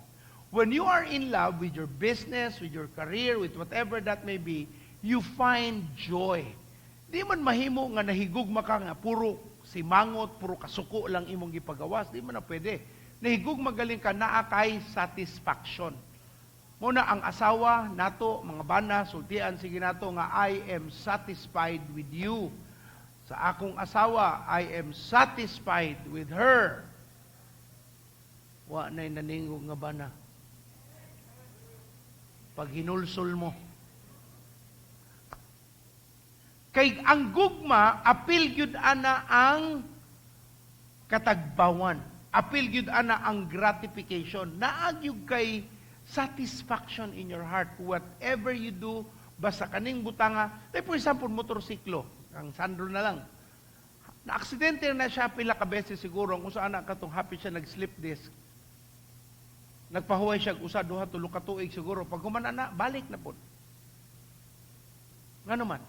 S5: When you are in love with your business, with your career, with whatever that may be, you find joy. Di man mahimo nga nahigugma ka nga puro simangot, puro kasuko lang imong gipagawas. Di man na pwede. Nahigugma galing ka, naa kay satisfaction. Mao na ang asawa nato, mga bana, sultian sige nato nga "I am satisfied with you." Sa akong asawa, "I am satisfied with her." Wa na'y naningog nga bana. Pag hinulsol mo. Kay ang gugma, apil gyud ana ang katagbawan. Apil gyud ana ang gratification. Naa gyud kay satisfaction in your heart. Whatever you do, basta kaning butanga. Like for example, motorsiklo. Ang Sandro na lang. Na-aksidente na siya pila ka beses siguro. Ang usa ana katong happy siya nag-slip disc. Nagpahuway siya usa, duha, tulo ka tuig siguro. Pag human ana, balik na pod. Ngano man?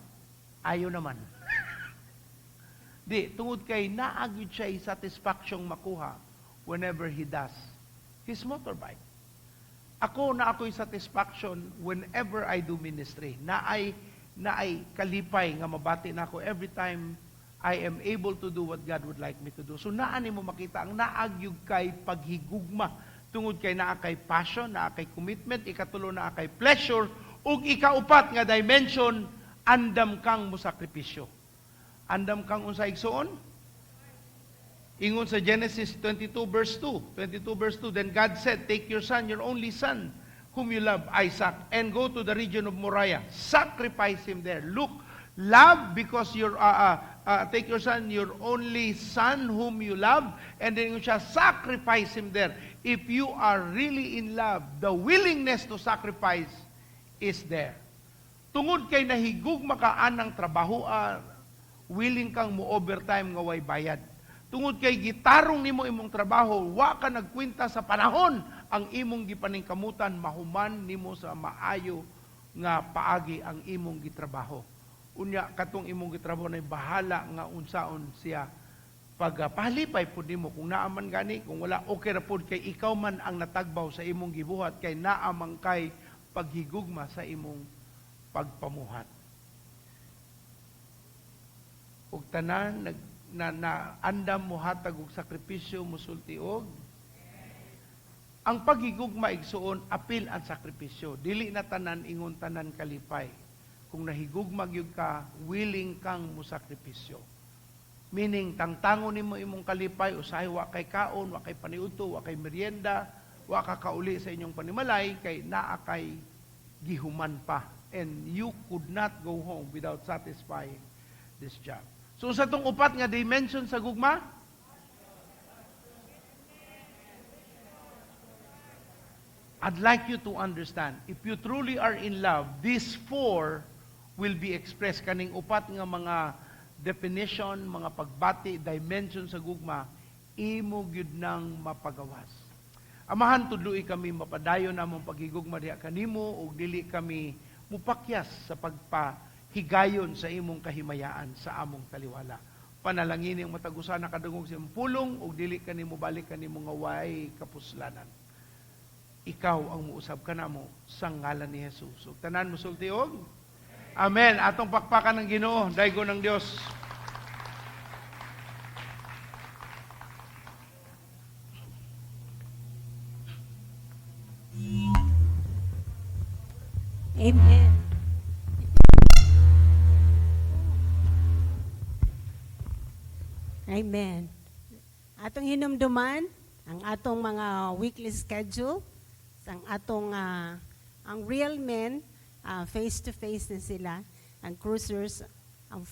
S5: Ayo naman. Di, tungod kay naa gyud siya satisfaction makuha whenever he does his motorbike. Ako, naa ako'y satisfaction whenever I do ministry. Naay kalipay nga mabati na ako every time I am able to do what God would like me to do. So naa nimo makita ang naa gyud kay paghigugma tungod kay naa kay passion, naa kay commitment, ikatulo, naa kay pleasure, ug ikaupat nga dimension, andam kang mosakripisyo. Andam kang unsa, igsuon? Ingon sa Genesis 22 verse 2. 22 verse 2, "Then God said, 'Take your son, your only son, whom you love, Isaac, and go to the region of Moriah. Sacrifice him there.'" Look, love because you're, take your son, your only son whom you love, and then siya, sacrifice him there. If you are really in love, the willingness to sacrifice is there. Tungod kay nahigugma ka anang trabaho, willing kang mo overtime nga way bayad. Tungod kay gitarong nimo imong trabaho, wa ka nagkwenta sa panahon, ang imong gipaningkamutan mahuman nimo sa maayo nga paagi ang imong gitrabaho. Unya katong imong gitrabaho na bahala nga unsaon siya pag pahalipay pud nimo kung naa man gani, kung wala, okay ra pud kay ikaw man ang natagbaw sa imong gibuhat kay naa man kay paghigugma sa imong pagpamuhat. Ug tanan nag na, na andam mohatag og sakripisyo musulti og ang paghigugma, igsuon, apil ang sakripisyo. Dili na tanan ingon tanan kalipay. Kung nahigugma gyud ka, willing kang mosakripisyo. Meaning, tangtangon nimo imong kalipay, usahay wa kay kaon, wa kay paniudto, wa kay merienda, wa ka kauli sa inyong panimalay, kay naa kay gihuman pa. And you could not go home without satisfying this job. So sa tong upat nga dimension sa gugma, I'd like you to understand, if you truly are in love, these four will be expressed. Kaning upat nga mga definition, mga pagbati, dimension sa gugma, imo gyud nang mapagawas. Amahan, tudloi kami mapadayon namong paghigugma diha kanimo ug dili kami mupakyas sa pagpahigayon sa imong kahimayaan sa among taliwala. Panalangini ang matag usa nakadungog sa imong pulong ug dili kani mobalik kanimo nga way kapuslanan. Ikaw ang muusab kanamo sa ngalan ni Jesus. Ug tanan musulti og Amen. Atong pakpakan ng Ginoo, daygon ng Dios.
S1: Amen. Amen. Atong hinumduman ang atong mga weekly schedule, ang atong ang real men, face to face na sila, ang cruisers ang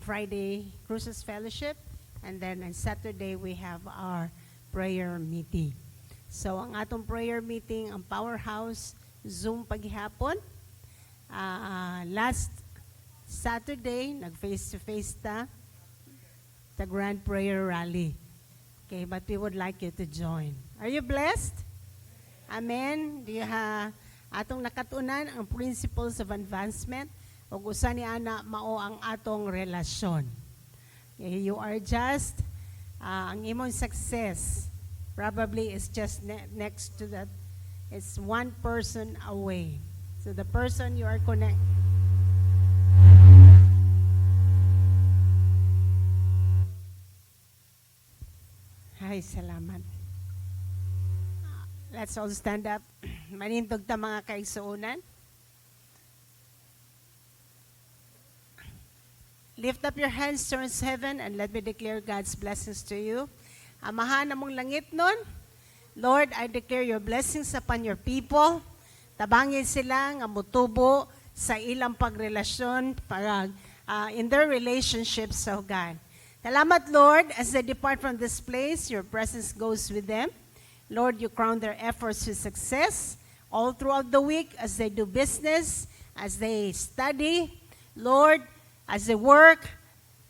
S1: Friday Cruisers Fellowship, and then on Saturday we have our prayer meeting. So ang atong prayer meeting, ang Powerhouse Zoom paghihapon. Last Saturday, nag face to face ta the Grand Prayer Rally. Okay, but we would like you to join. Are you blessed? Amen. Do you ha atong nakatunan ang principles of advancement ug usa ni ana mao ang atong relasyon. Okay, you are just ang imong success probably is just next to that, it's one person away. So the person you are connect. Ay, salamat. Let's all stand up. Manindog ta, mga kaigsuonan. Lift up your hands towards heaven and let me declare God's blessings to you. Amahan namong langitnon, Lord, I declare your blessings upon your people. Tabangin sila nga mutubo sa ilang pagrelasyon, para in their relationships, oh God. Salamat, Lord, as they depart from this place, your presence goes with them. Lord, you crown their efforts with success all throughout the week as they do business, as they study, Lord, as they work.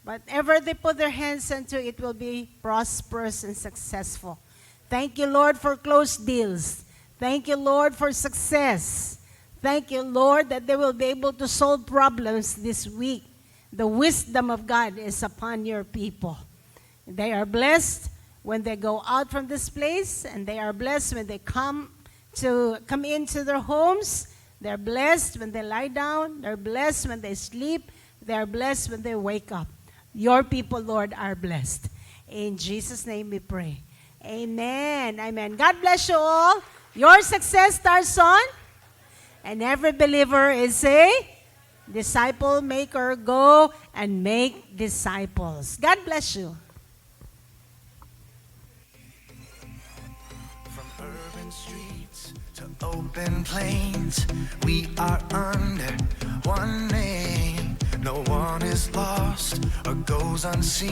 S1: Whatever they put their hands into, it will be prosperous and successful. Thank you, Lord, for closed deals. Thank you, Lord, for success. Thank you, Lord, that they will be able to solve problems this week. The wisdom of God is upon your people. They are blessed when they go out from this place, and they are blessed when they come into their homes. They're blessed when they lie down. They're blessed when they sleep. They're blessed when they wake up. Your people, Lord, are blessed. In Jesus' name we pray. Amen. Amen. God bless you all. Your success starts on. And every believer is a disciple maker. Go and make disciples. God bless you.
S6: From urban streets to open plains, we are under one name. No one is lost or goes unseen.